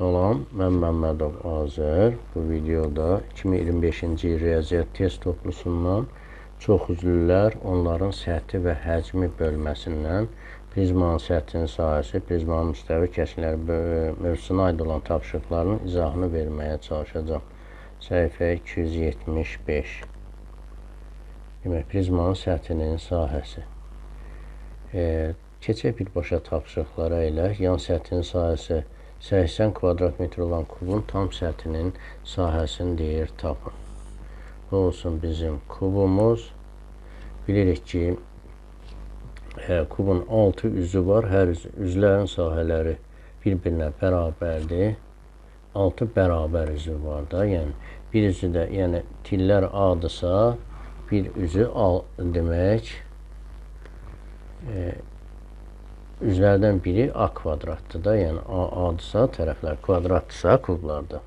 Salam, mən Məmmədov Azər. Bu videoda 2025-ci il riyaziyyat test toplusundan çox üzlülər, onların səthi və həcmi bölməsindən prizmanın səthinin sahəsi, prizmanın müstəvi kəsikləri mövzusuna aid olan tapşırıqların izahını verməyə çalışacağam. Səhifə 275. Demək, prizmanın səthinin sahəsi. Keçək birbaşa tapşırıqlara ilə yan səthinin sahəsi 80 kvadrat metr olan kubun tam səthinin sahəsini deyir, tapın. Bu olsun bizim kubumuz. Bilirik ki, kubun 6 üzü var. Hər üzlərin sahələri bir-birinə bərabərdir. 6 bərabər üzü var da. Yəni, bir üzü də, yəni tillər A-dırsa, bir üzü A demək, üzlərdən biri A kvadratdır da, yəni A A-dırsa, tərəflər kvadratdırsa kublarda.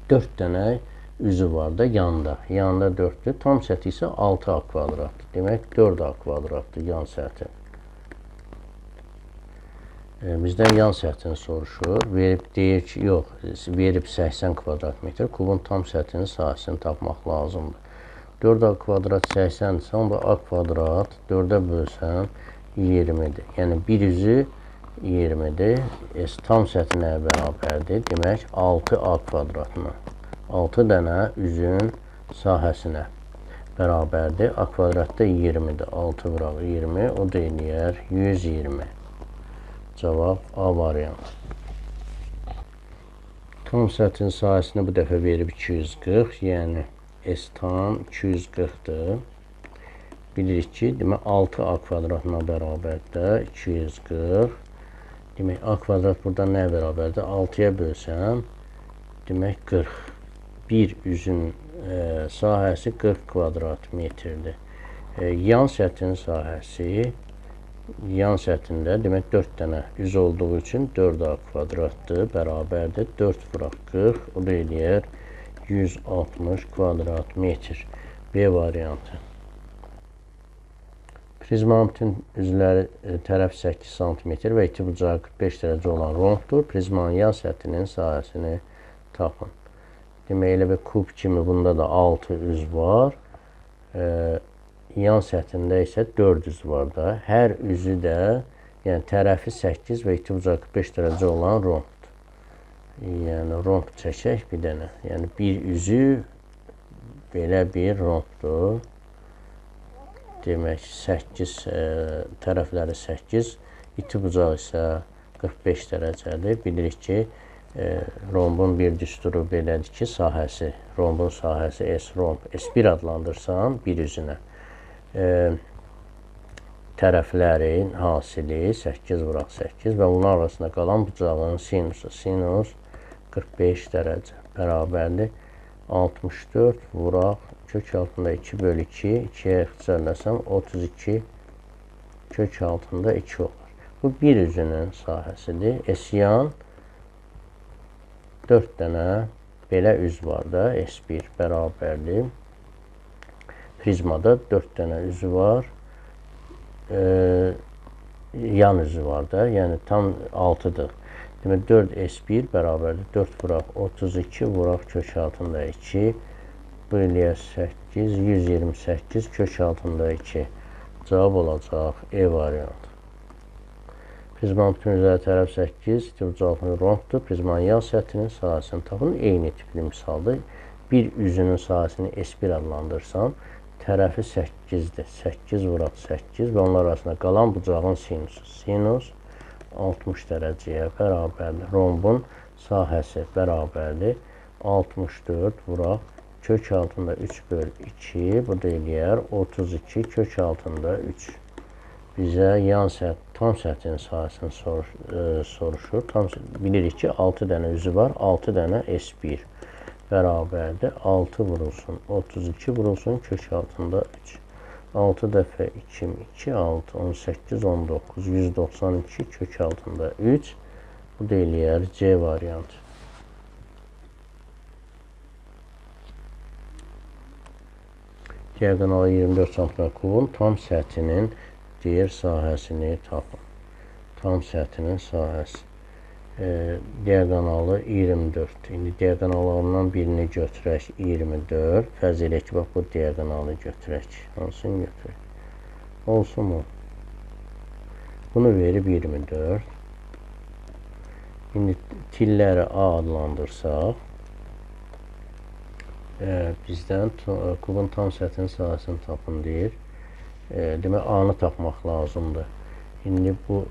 4 dənə üzü var da yanda. Yanda 4-dür. Tam səthi isə 6A kvadratdır. Demək 4A kvadratdır yan səthi. Bizdən yan səthini soruşur. Verib deyir ki, yox, verib 80 kvadrat metr. Kubun tam səthinin sahəsini tapmaq lazımdır. 4A kvadrat 80-dirsə, onda A kvadrat 4-ə bölsəm 20-dir. Yəni, bir üzü 20-dir. S tam səthi nəyə bərabərdir? Demək, 6A kvadratına. 6 dənə üzün sahəsinə bərabərdir. A kvadratda 20-dir. 6 vuraq 20, o da eləyər 120. Cavab A variantı. Tam səthin sahəsini bu dəfə verib 240, yəni S tam 240-dır. Bilirik ki, demək 6A kvadratına bərabərdir 240. Demək, A kvadrat burada nəyə bərabərdir? 6-ya bölsəm, demək 40. Bir üzün sahəsi 40 kvadrat metrdir. Yan səthin sahəsi, yan səthində demək 4 dənə üz olduğu üçün 4A kvadratdır, bərabərdir. 4 vuraq 40, o da eləyər 160 kvadrat metr. B variantı. Prizmanın bütün üzləri tərəf 8 sm və iti bucağı 45 dərəcə olan ronddur. Prizmanın yan səthinin sahəsini tapın. Demək, elə bir kub kimi bunda da 6 üz var. Yan səthində isə 4 üz var da. Hər üzü də, yəni tərəfi 8 və iti bucağı 45 dərəcə olan ronddur. Yəni, rond çəkək bir dənə. Yəni, bir üzü belə bir ronddur. Demək, 8, tərəfləri 8, iti bucağı isə 45 dərəcədir. Bilirik ki, rombun bir düsturu belədir ki, sahəsi, rombun sahəsi S romb, S1 adlandırsam bir üzünə. Tərəflərin hasili 8 vuraq 8 və bunun arasında qalan bucağın sinusu, sinus 45 dərəcə bərabərdir. 64 vuraq kök altında 2 bölü 2, 2-yə ixtisarlasam 32 kök altında 2 olar. Bu bir üzünün sahəsidir. S yan 4 dənə belə üz var da, S1 bərabərdir. Prizmada 4 dənə üzü var, yan üzü var da, yəni tam 6-dır. Demək, 4 S1 bərabərdir. 4 vuraq 32 vuraq kök altında 2, bu eləyər 8, 128 kök altında 2. Cavab olacaq E variantı. Prizmanın bütün üzləri tərəf 8, bucaqlı ronddur. Prizmanın yan səthinin sahəsini tapın. Eyni tipli misaldır. Bir üzünün sahəsini S1 adlandırsam, tərəfi 8-dir. 8 vuraq 8 və onlar arasında qalan bucağın sinusu. Sinus 60 dərəcəyə bərabərdir. Rombun sahəsi bərabərdir. 64 vuraq kök altında 3 böl 2, bu da eləyər 32 kök altında 3. Bizə yan səth, tam səthin sahəsini soruşur. Tam, bilirik ki, 6 dənə üzü var, 6 dənə S1 bərabərdir. 6 vurulsun, 32 vurulsun, kök altında 3. 6 dəfə 2, 2, 6, 18, 19, 192 kök altında 3. Bu da eləyər C variantı. Diagonalı 24 sm kubun tam səthinin deyir sahəsini tapın. Tam səthinin sahəsi. Diaqonalı 24. İndi diaqonallarından birini götürək 24. Fərz elək ki, bax bu diaqonalı götürək. Hansını götürək? Olsun o. Bunu verib 24. İndi tilləri A adlandırsaq, bizdən kubun tam səthinin sahəsini tapın deyir. Demək, A-nı tapmaq lazımdır. İndi bu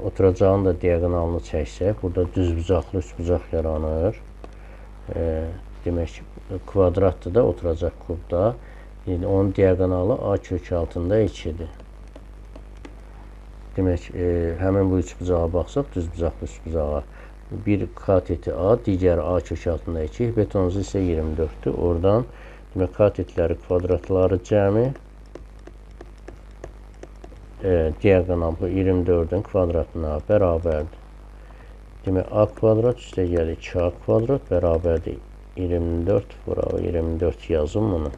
oturacağın da diaqonalını çəksək, burada düzbucaqlı üçbucaq yaranır. Demək ki, kvadratdır da oturacaq kubda. İndi onun diaqonalı A kök altında 2-dir. Demək, həmin bu üçbucağa baxsaq, düzbucaqlı üçbucağa bir kateti A, digəri A kök altında 2, hipotenuzu isə 24-dür. Oradan demək, katetləri kvadratları cəmi diaqonal bu 24-ün kvadratına bərabərdir. Demək, A kvadrat üstə gəlir 2A kvadrat bərabərdir 24 vuraq 24 yazın bunu.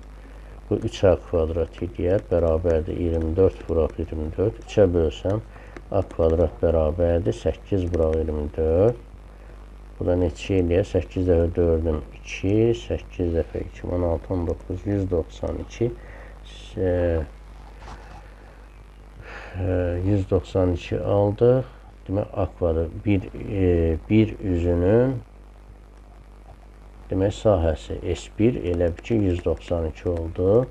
Bu 3A kvadrat eləyər, bərabərdir 24 vuraq 24. 3-ə bölsəm A kvadrat bərabərdir 8 vuraq 24. Bu da neçə eləyər? 8 dəfə 4-üm 2, 8 dəfə 2, 16, 19, 192. 192 aldıq. Demək, A kvadrat bir üzünün demək, sahəsi S1 elə bil ki, 192 oldu.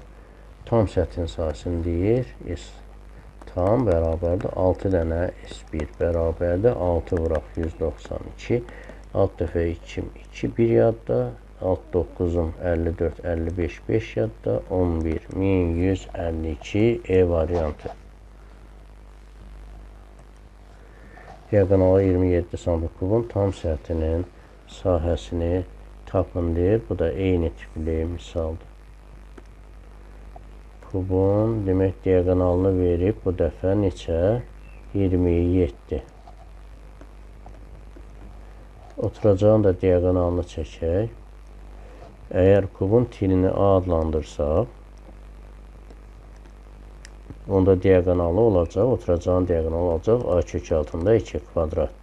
Tam səthin sahəsini deyir. S tam bərabərdir 6 dənə S1 bərabərdir 6 vuraq 192. 6 dəfə 2, 2, 1 yadda. 6, 9-um 54, 55, 5 yadda. 11, 1152 E variantı. Diaqonalı 27 sm kubun tam səthinin sahəsini tapın deyir. Bu da eyni tipli misaldır. Kubun demək diaqonalını verib bu dəfə neçə? 27. Oturacağın da diaqonalını çəkək. Əgər kubun tilini A adlandırsaq, onda diaqonalı olacaq, oturacağın diaqonalı olacaq A kök altında 2 kvadrat.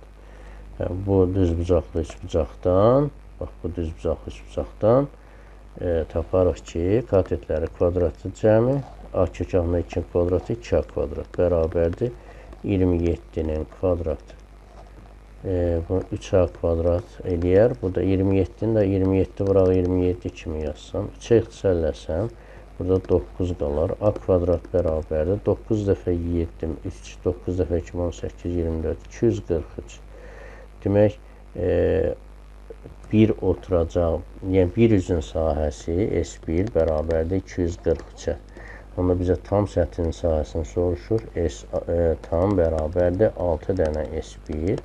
Yəni, bu düzbucaqlı üçbucaqdan, bax bu düzbucaqlı üçbucaqdan taparıq ki, katetləri kvadratı cəmi A kök altında 2 kvadratı 2A kvadrat bərabərdir 27-nin kvadratı. Bu 3A kvadrat eləyər. Bu da 27-nin də 27 vuraq 27 kimi yazsam, 3-ə ixtisarləsəm, burada 9 qalar. A kvadrat bərabərdir. 9 dəfə 7, 3, 9 dəfə 2, 18, 24, 243. Demək, bir oturacaq, yəni bir üzün sahəsi S1 bərabərdir 243-ə. Onda bizə tam səthinin sahəsini soruşur. S tam bərabərdir 6 dənə S1.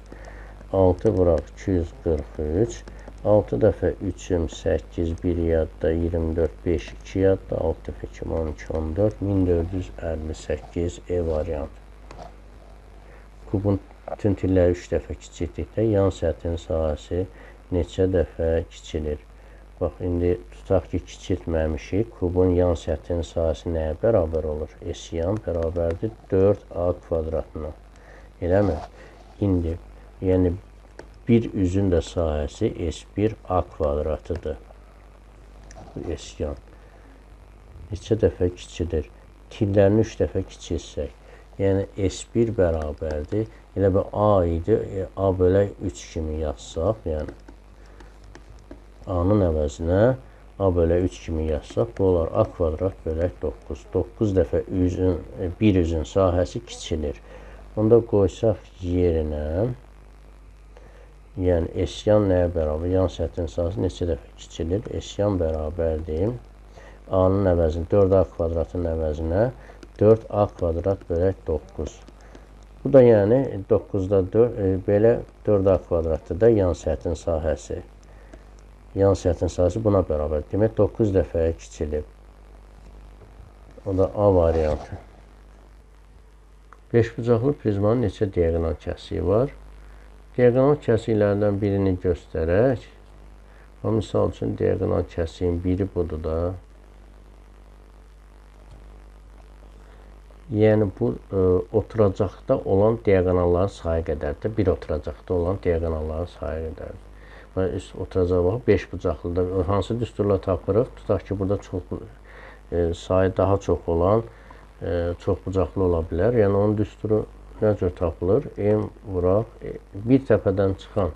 6 vuraq 243. 6 dəfə 3-üm 8, 1 yadda, 24, 5, 2 yadda, 6 dəfə 2, 12, 14, 1458 E variantı. Kubun bütün tilləri 3 dəfə kiçiltdikdə yan səthinin sahəsi neçə dəfə kiçilir? Bax, indi tutaq ki, kiçiltməmişik. Kubun yan səthinin sahəsi nəyə bərabər olur? S yan bərabərdir 4A kvadratına. Eləmi? İndi, yəni, bir üzün də sahəsi S1 A kvadratıdır. Bu S yan. Neçə dəfə kiçilir? Tillərini 3 dəfə kiçilsək. Yəni S1 bərabərdir. Elə bir A idi. A bölək 3 kimi yazsaq, yəni A-nın əvəzinə A bölək 3 kimi yazsaq, bu olar A kvadrat bölək 9. 9 dəfə üzün, bir üzün sahəsi kiçilir. Onda qoysaq yerinə, yəni S yan nəyə bərabər? Yan səthin sahəsi neçə dəfə kiçilir? S yan bərabərdir. A-nın əvəzinə, 4A kvadratın əvəzinə 4A kvadrat bölək 9. Bu da yəni 9-da 4, belə 4A kvadratdır da yan səthin sahəsi. Yan səthin sahəsi buna bərabər. Demək, 9 dəfəyə kiçilib. O da A variantı. Beşbucaqlı prizmanın neçə diaqonal kəsiyi var? Diaqonal kəsiklərdən birini göstərək. Misal üçün, diaqonal kəsiyin biri budur da. Yəni, bu oturacaqda olan diaqonalların sayı qədərdir. Bir oturacaqda olan diaqonalların sayı qədərdir. Üst oturacağa baxıb 5 bucaqlıda hansı düsturla tapırıq? Tutaq ki, burada çox sayı daha çox olan çox bucaqlı ola bilər. Yəni, onun düsturu nə cür tapılır? M vuraq bir təpədən çıxan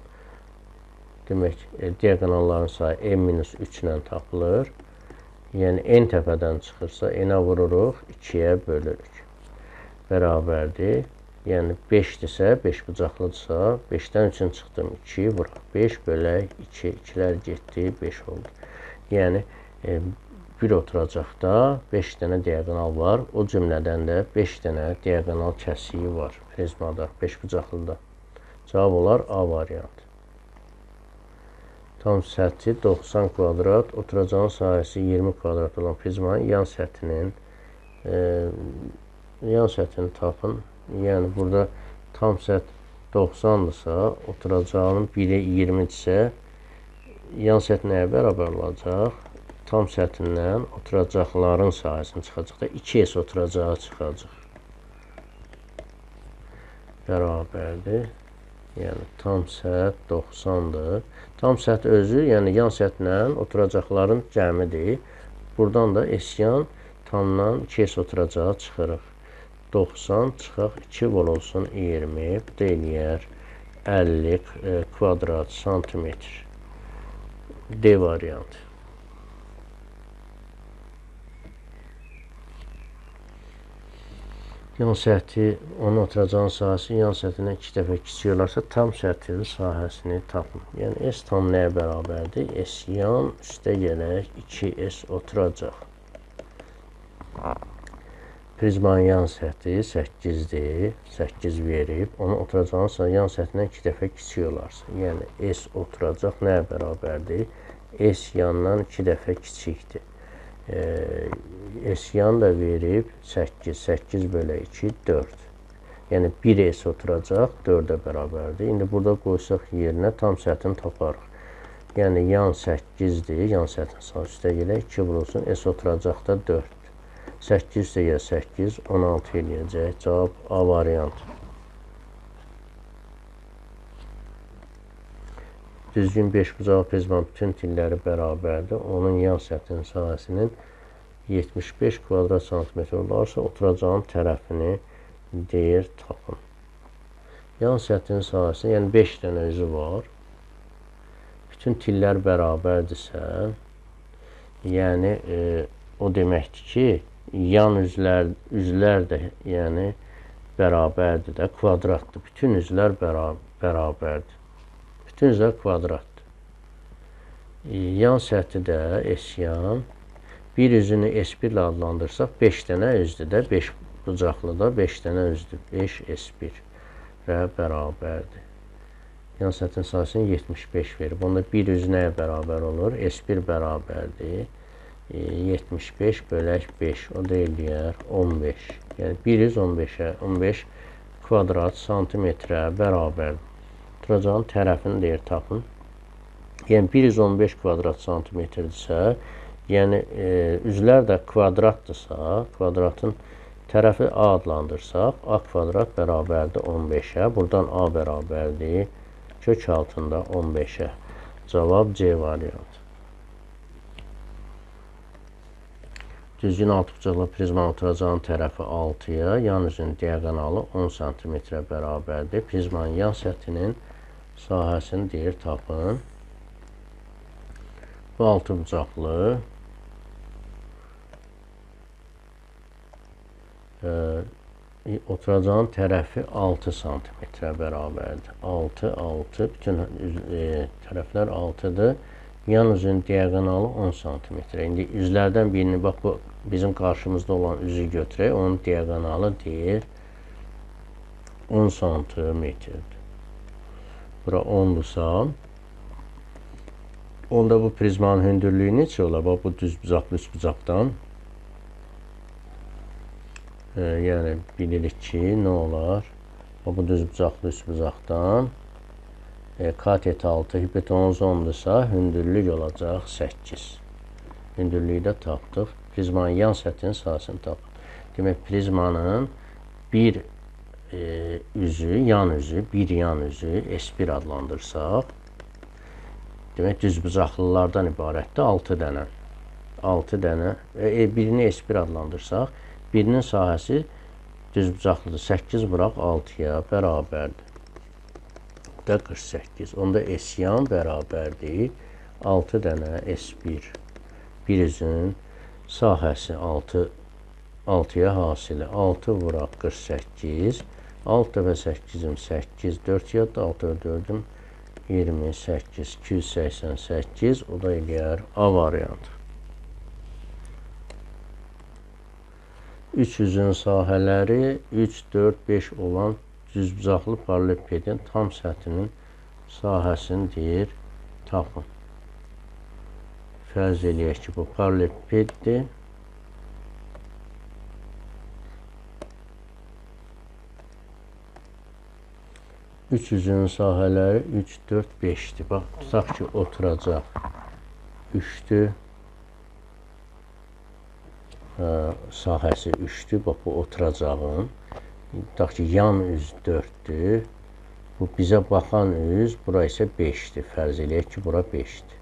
demək, diaqonalların sayı M-3 ilə tapılır. Yəni, N təpədən çıxırsa, N-ə vururuq, 2-yə bölürük. Bərabərdir. Yəni, 5-dirsə, 5 bucaqlıdırsa, 5-dən 3-ün çıxdım, 2 vuraq. 5 bölək 2, 2-lər getdi, 5 oldu. Yəni, bir oturacaqda 5 dənə diaqonal var. O cümlədən də 5 dənə diaqonal kəsiyi var prizmada, 5 bucaqlıda. Cavab olar A variantı. Tam səthi 90 kvadrat, oturacağın sahəsi 20 kvadrat olan prizmanın yan səthinin tapın. Yəni, burada tam səth 90-dırsa, oturacağının biri 20-dirsə, yan səth nəyə bərabər olacaq? Tam səthindən oturacaqların sahəsini çıxacaq da 2S oturacağı çıxacaq. Bərabərdir. Yəni, tam səth 90-dır. Tam səth özü, yəni yan səthlə oturacaqların cəmidir. Buradan da S yan tamdan 2S oturacağı çıxırıq. 90 çıxaq 2 vurulsun 20, bu da eləyər 50 kvadrat santimetr. D variantı. Yan səthi, onun oturacağın sahəsi yan səthindən 2 dəfə kiçik olarsa, tam səthinin sahəsini tapın. Yəni, S tam nəyə bərabərdir? S yan üstə gələk 2S oturacaq. Prizmanın yan səthi 8-dir. 8 verib. Onun oturacağın yan səthindən 2 dəfə kiçik olarsa. Yəni, S oturacaq nəyə bərabərdir? S yandan 2 dəfə kiçikdir. S yan da verib 8. 8 bölə 2, 4. Yəni, 1 S oturacaq 4-ə bərabərdir. İndi burada qoysaq yerinə tam səthini taparıq. Yəni, yan 8-dir. Yan səthin sağ üstə gələk 2 vurulsun. S oturacaq da 4. 8 üstə gəl 8, 16 eləyəcək. Cavab A variantı. Düzgün 5 bucaqlı prizmanın bütün tilləri bərabərdir. Onun yan səthinin sahəsinin 75 kvadrat santimetr olarsa, oturacağın tərəfini deyir, tapın. Yan səthinin sahəsi, yəni 5 dənə üzü var. Bütün tillər bərabərdirsə, yəni o deməkdir ki, yan üzlər də yəni bərabərdir də, kvadratdır. Bütün üzlər bərabərdir. Bütün üzlər kvadratdır. Yan səthi də S yan. Bir üzünü S1 ilə adlandırsaq, 5 dənə üzdür də, 5 bucaqlı da 5 dənə üzdür. 5 S1-ə bərabərdir. Yan səthinin sahəsini 75 verib. Onda bir üz nəyə bərabər olur? S1 bərabərdir. 75 bölək 5, o da eləyər 15. Yəni, 115-ə 15 kvadrat santimetrə bərabərdir. Oturacağın tərəfini deyir, tapın. Yəni, 115 kvadrat santimetrdirsə, yəni, üzlər də kvadratdırsa, kvadratın tərəfi A adlandırsaq, A kvadrat bərabərdir 15-ə. Buradan A bərabərdir kök altında 15-ə. Cavab C variantı. Düzgün altıbucaqlı prizmanın oturacağın tərəfi 6-ya, yan üzünün diaqonalı 10 sm bərabərdir. Prizmanın yan səthinin sahəsini deyir, tapın. Bu altıbucaqlı oturacağın tərəfi 6 sm bərabərdir. 6, 6, bütün tərəflər 6-dır. Yan üzünün diaqonalı 10 sm. İndi üzlərdən birini, bax bu bizim qarşımızda olan üzü götürək, onun diaqonalı deyir 10 sm-dir. Bura 10-dursa, onda bu prizmanın hündürlüyü neçə olar? Bax bu düz bucaqlı üç bucaqdan. Yəni bilirik ki, nə olar? Bax bu düz bucaqlı üç bucaqdan katet 6, hipotenuz 10-dursa, hündürlük olacaq 8. Hündürlüyü də tapdıq. Prizmanın yan səthinin sahəsini tapdıq. Demək, prizmanın bir üzü, yan üzü, bir yan üzü S1 adlandırsaq, demək, düzbucaqlılardan ibarətdir 6 dənə. 6 dənə, birini S1 adlandırsaq, birinin sahəsi düzbucaqlıdır. 8 vuraq 6-ya bərabərdir. Bu da 48. Onda S yan bərabərdir. 6 dənə S1. Bir üzün sahəsi 6-ya hasili. 6 vuraq 48. 6 dəfə 8-im 8, 4 yaddır. 6 dəfə 4-üm 28, 288. O da eləyər A variantı. 3 üzün sahələri 3, 4, 5 olan düzbucaqlı paralelipedin tam səthinin sahəsini deyir, tapın. Fərz eləyək ki, bu paralelipeddir. Üç üzün sahələri 3, 4, 5-dir. Bax, tutaq ki, oturacaq 3-dür. Sahəsi 3-dür. Bax, bu oturacağın. Tutaq ki, yan üz 4-dür. Bu bizə baxan üz, bura isə 5-dir. Fərz eləyək ki, bura 5-dir.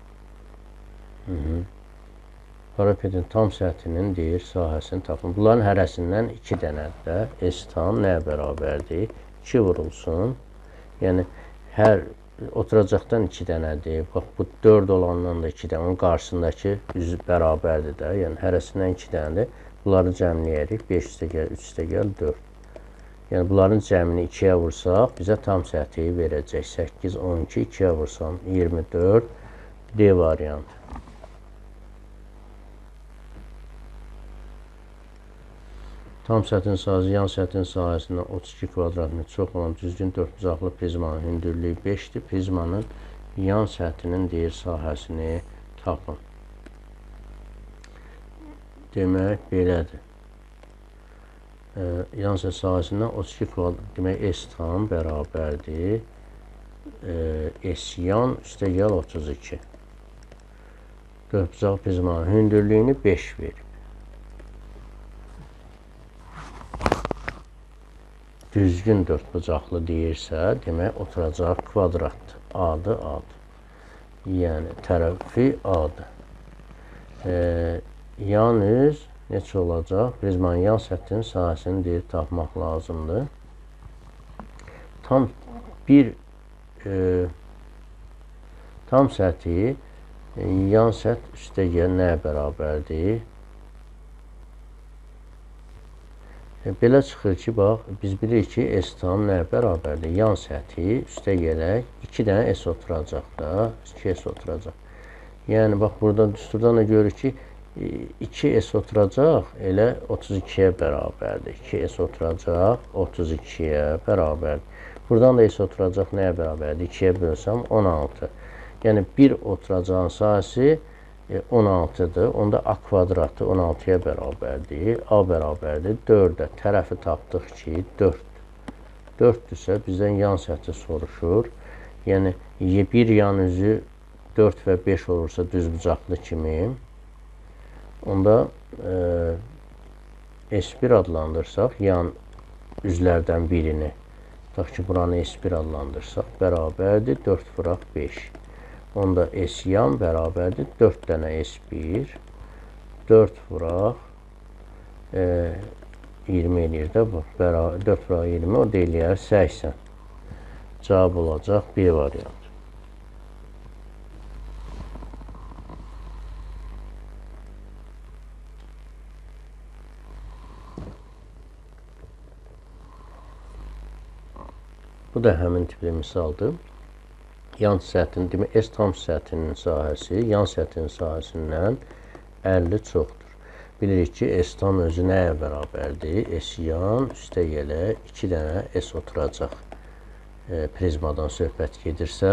Paralelipedin tam səthinin deyir, sahəsini tapın. Bunların hərəsindən 2 dənədir də. S tam nəyə bərabərdir? 2 vurulsun. Yəni, hər oturacaqdan 2 dənədir. Bax, bu 4 olandan da 2 dənə. Onun qarşısındakı üz bərabərdir də. Yəni, hərəsindən 2 dənədir. Bunları cəmləyərik. 5 üstə gəl, 3 üstə gəl, 4. Yəni, bunların cəmini 2-yə vursaq, bizə tam səthi verəcək. 8, 12, 2-yə vursam 24. D variantı. Tam səthin sahəsi yan səthin sahəsindən 32 kvadrat metr çox olan düzgün dördbucaqlı prizmanın hündürlüyü 5-dir. Prizmanın yan səthinin deyir sahəsini tapın. Demək, belədir. Yan səth sahəsindən 32 kvadrat, demək, S tam bərabərdir. S yan üstə gəl 32. Dördbucaqlı prizmanın hündürlüyünü 5 verib. Düzgün dördbucaqlı deyirsə, demək, oturacaq kvadratdır. A-dır, A-dır. Yəni, tərəfi A-dır. Yan üz neçə olacaq? Prizmanın yan səthinin sahəsini deyir, tapmaq lazımdır. Tam bir tam səthi yan səth üstə gəl nəyə bərabərdir? Belə çıxır ki, bax, biz bilirik ki, S tam nəyə bərabərdir? Yan səthi üstə gələk, 2 dənə S oturacaq da, 2S oturacaq. Yəni, bax, buradan düsturdan da görürük ki, 2S oturacaq, elə 32-yə bərabərdir. 2S oturacaq, 32-yə bərabərdir. Buradan da S oturacaq nəyə bərabərdir? 2-yə bölsəm, 16. Yəni, bir oturacağın sahəsi 16-dır. Onda A kvadratı 16-ya bərabərdir. A bərabərdir 4-ə. Tərəfi tapdıq ki, 4. 4-dürsə bizdən yan səthi soruşur. Yəni, bir yan üzü 4 və 5 olursa düzbucaqlı kimi, onda S1 adlandırsaq, yan üzlərdən birini, tutaq ki, buranı S1 adlandırsaq, bərabərdir 4 vuraq 5. Onda S yan bərabərdir 4 dənə S1, 4 vuraq 20 eləyir də bu, 4 vuraq 20, o da eləyər 80. Cavab olacaq B variantı. Bu da həmin tipli misaldır. Yan səthin, demək, S tam səthinin sahəsi yan səthinin sahəsindən 50 çoxdur. Bilirik ki, S tam özü nəyə bərabərdir? S yan üstə gələ 2 dənə S oturacaq. Prizmadan söhbət gedirsə,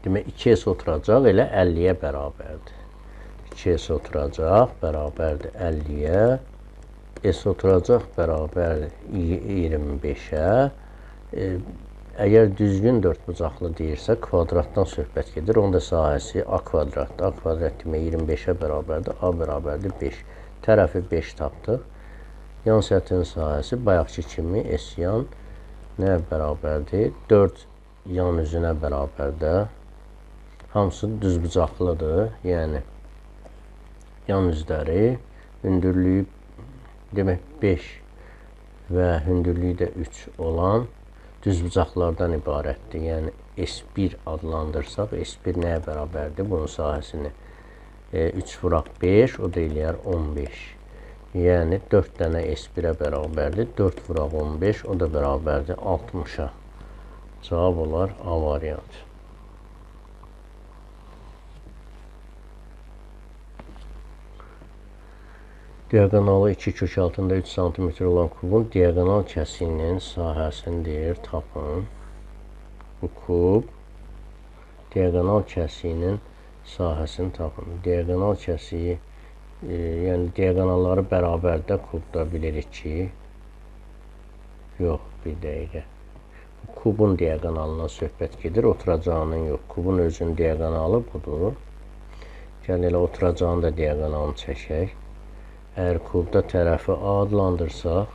demək, 2S oturacaq elə 50-yə bərabərdir. 2S oturacaq bərabərdir 50-yə. S oturacaq bərabərdir 25-ə. Əgər düzgün dördbucaqlı deyirsə, kvadratdan söhbət gedir. Onun da sahəsi A kvadratdır. A kvadrat demək 25-ə bərabərdir. A bərabərdir 5. Tərəfi 5 tapdıq. Yan səthin sahəsi bayaqki kimi S yan nəyə bərabərdir? 4 yan üzünə bərabərdir. Hamısı düzbucaqlıdır. Yəni, yan üzləri hündürlüyü demək 5 və hündürlüyü də 3 olan düzbucaqlardan ibarətdir. Yəni, S1 adlandırsaq, S1 nəyə bərabərdir? Bunun sahəsini 3 vuraq 5, o da eləyər 15. Yəni, 4 dənə S1-ə bərabərdir. 4 vuraq 15, o da bərabərdir 60-a. Cavab olar A variantı. Diaqonalı 2 kök altında 3 sm olan kubun diaqonal kəsiyinin sahəsini deyir, tapın. Bu kub diaqonal kəsiyinin sahəsini tapın. Diaqonal kəsiyi, yəni diaqonalları bərabərdə kubda bilirik ki, yox, bir dəqiqə. Kubun diaqonalından söhbət gedir, oturacağının yox. Kubun özünün diaqonalı budur. Gəlin elə oturacağının da diaqonalını çəkək. Əgər kubda tərəfi A adlandırsaq,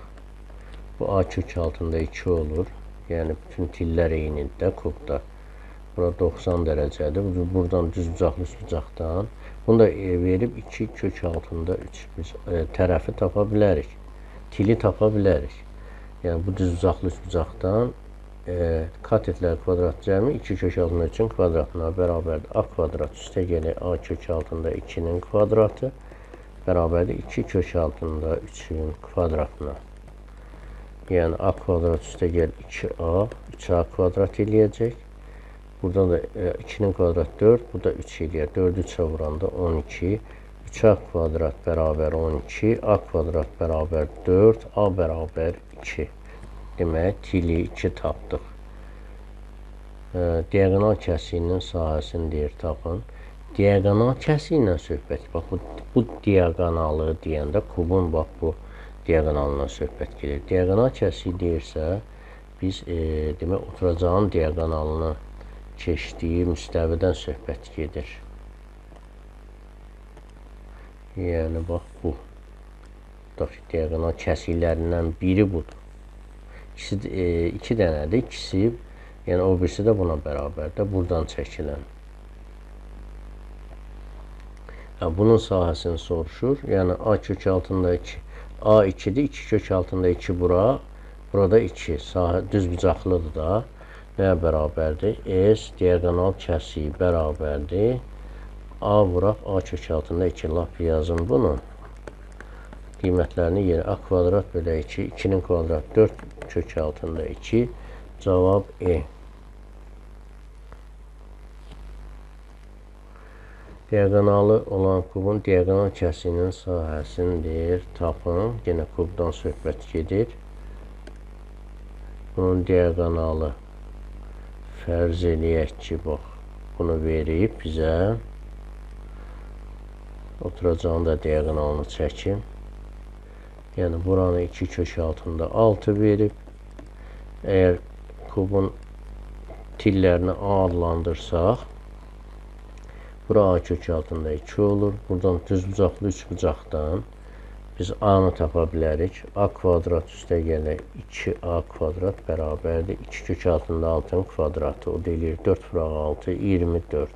bu A kök altında 2 olur. Yəni, bütün tillər eynidir də kubda. Bura 90 dərəcədir. Buradan düzbucaqlı üçbucaqdan. Bunu da verib 2 kök altında 3 biz tərəfi tapa bilərik. Tili tapa bilərik. Yəni, bu düzbucaqlı üçbucaqdan katetlər kvadrat cəmi 2 kök altında 3-ün kvadratına bərabərdir. A kvadrat üstə gəlir A kök altında 2-nin kvadratı bərabərdir 2 kök altında 3-ün kvadratına. Yəni, A kvadrat üstə gəl 2A, 3A kvadrat eləyəcək. Buradan da 2-nin kvadrat 4, bu da 3 eləyər. 4-ü 3-ə vuranda 12. 3A kvadrat bərabər 12, A kvadrat bərabər 4, A bərabər 2. Demək, tili 2 tapdıq. Diaqonal kəsiyinin sahəsini deyir, tapın. Diaqonal kəsiyi ilə söhbət. Bax, bu diaqonalı deyəndə kubun bax bu diaqonalından söhbət gedir. Diaqonal kəsiyi deyirsə, biz demək, oturacağın diaqonalını keçdiyi müstəvidən söhbət gedir. Yəni, bax bu. Tutaq ki, diaqonal kəsiklərindən biri budur. İki dənədir. İkisi, yəni o birisi də buna bərabərdir. Buradan çəkilən. Bunun sahəsini soruşur. Yəni, A kök altında 2. A 2-dir. 2 kök altında 2 bura. Burada 2. Sahə düzbucaqlıdır da. Nəyə bərabərdir? S diaqonal kəsiyi bərabərdir. A vuraq A kök altında 2. Lap yazın bunu. Qiymətlərini yerə A kvadrat bölə 2. 2-nin kvadrat 4 kök altında 2. Cavab E. Diaqonalı olan kubun diaqonal kəsiyinin sahəsini deyir, tapın. Yenə kubdan söhbət gedir. Bunun diaqonalı fərz eləyək ki, bax, bunu verib bizə. Oturacağın da diaqonalını çəkim. Yəni, buranı 2 kök altında 6 verib. Əgər kubun tillərini A adlandırsaq, bura A kök altında 2 olur. Buradan düzbucaqlı üçbucaqdan biz A-nı tapa bilərik. A kvadrat üstə gəlir 2A kvadrat bərabərdir. 2 kök altında 6-nın kvadratı. O da eləyir 4 vuraq 6, 24.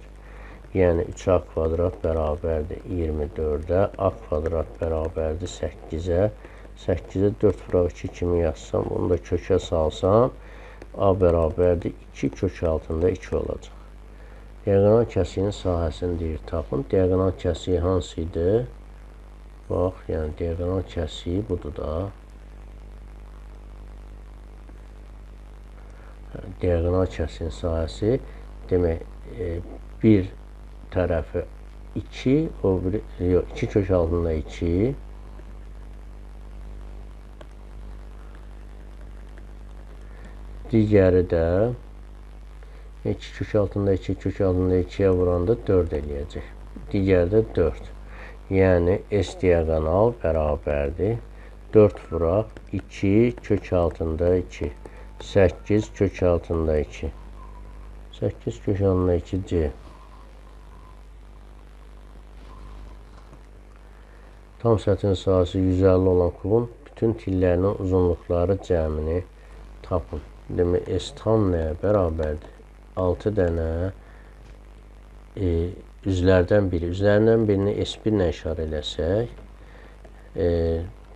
Yəni 3A kvadrat bərabərdir 24-ə. A kvadrat bərabərdir 8-ə. 8-ə 4 vuraq 2 kimi yazsam, onu da kökə salsam, A bərabərdir 2 kök altında 2 olacaq. Diaqonal kəsiyinin sahəsini deyir, tapın. Diaqonal kəsiyi hansı idi? Bax, yəni diaqonal kəsiyi budur da. Diaqonal kəsiyinin sahəsi, demək, bir tərəfi 2, o biri, yox, 2 kök altında 2. Digəri də 2 kök altında 2, kök altında 2-yə vuranda 4 eləyəcək. Digəri də 4. Yəni, S diaqonal bərabərdir. 4 vuraq 2 kök altında 2. 8 kök altında 2. 8 kök altında 2 C. Tam səthin sahəsi 150 olan kubun bütün tillərinin uzunluqları cəmini tapın. Demək, S tam nəyə bərabərdir? 6 dənə üzlərdən biri. Üzlərindən birini S1 ilə işarə eləsək,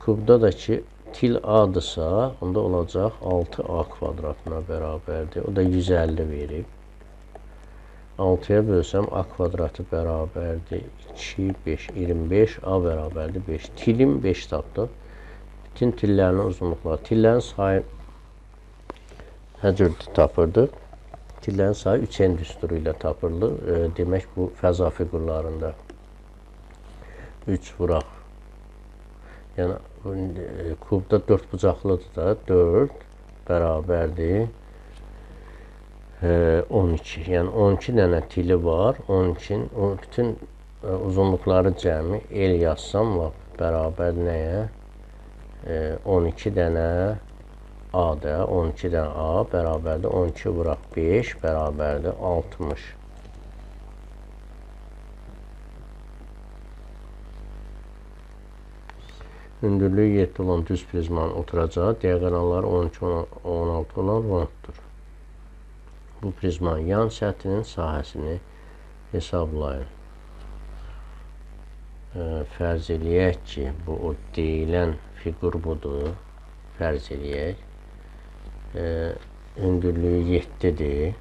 kubda da ki, til A-dırsa, onda olacaq 6A kvadratına bərabərdir. O da 150 verib. 6-ya bölsəm, A kvadratı bərabərdir 2, 5, 25, A bərabərdir 5. Tilim 5 tapdıq. Bütün tillərinin uzunluqları. Tillərin sayı nə cür tapırdıq? Tillərin sayı 3N düsturu ilə tapılır. Demək, bu fəza fiqurlarında 3 vuraq. Yəni, kubda 4 bucaqlıdır da, 4 bərabərdir 12. Yəni, 12 dənə tili var. 12-nin bütün uzunluqları cəmi L yazsam, lap bərabər nəyə? 12 dənə A-da, 12 dənə A bərabərdir 12 vuraq 5 bərabərdir 60. Hündürlüyü 7 olan düz prizmanın oturacağı diaqonalları 12-16 olan rombdur. Bu prizmanın yan səthinin sahəsini hesablayın. Fərz eləyək ki, bu o deyilən fiqur budur. Fərz eləyək. Hündürlüyü 7-dir.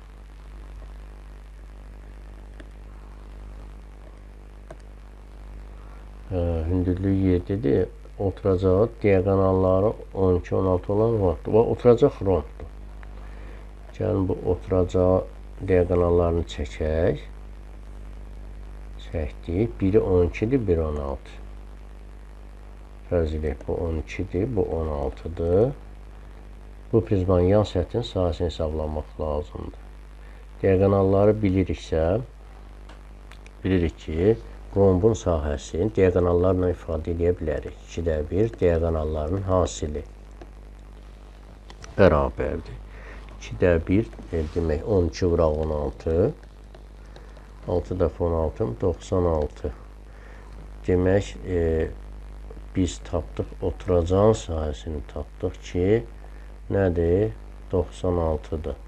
Hündürlüyü 7-dir. Oturacağı diaqonalları 12-16 olan rombdur. Və oturacaq rombdur. Gəlin bu oturacağı diaqonallarını çəkək. Çəkdik. Biri 12-dir, biri 16. Fərz edək, bu 12-dir, bu 16-dır. Bu prizmanın yan səthinin sahəsini hesablamaq lazımdır. Diaqonalları biliriksə, bilirik ki, rombun sahəsini diaqonallarla ifadə edə bilərik. 2-də 1 diaqonalların hasili bərabərdir. 2-də 1, demək 12 vuraq 16. 6 dəfə 16, 96. Demək, biz tapdıq, oturacağın sahəsini tapdıq ki, nədir? 96-dır.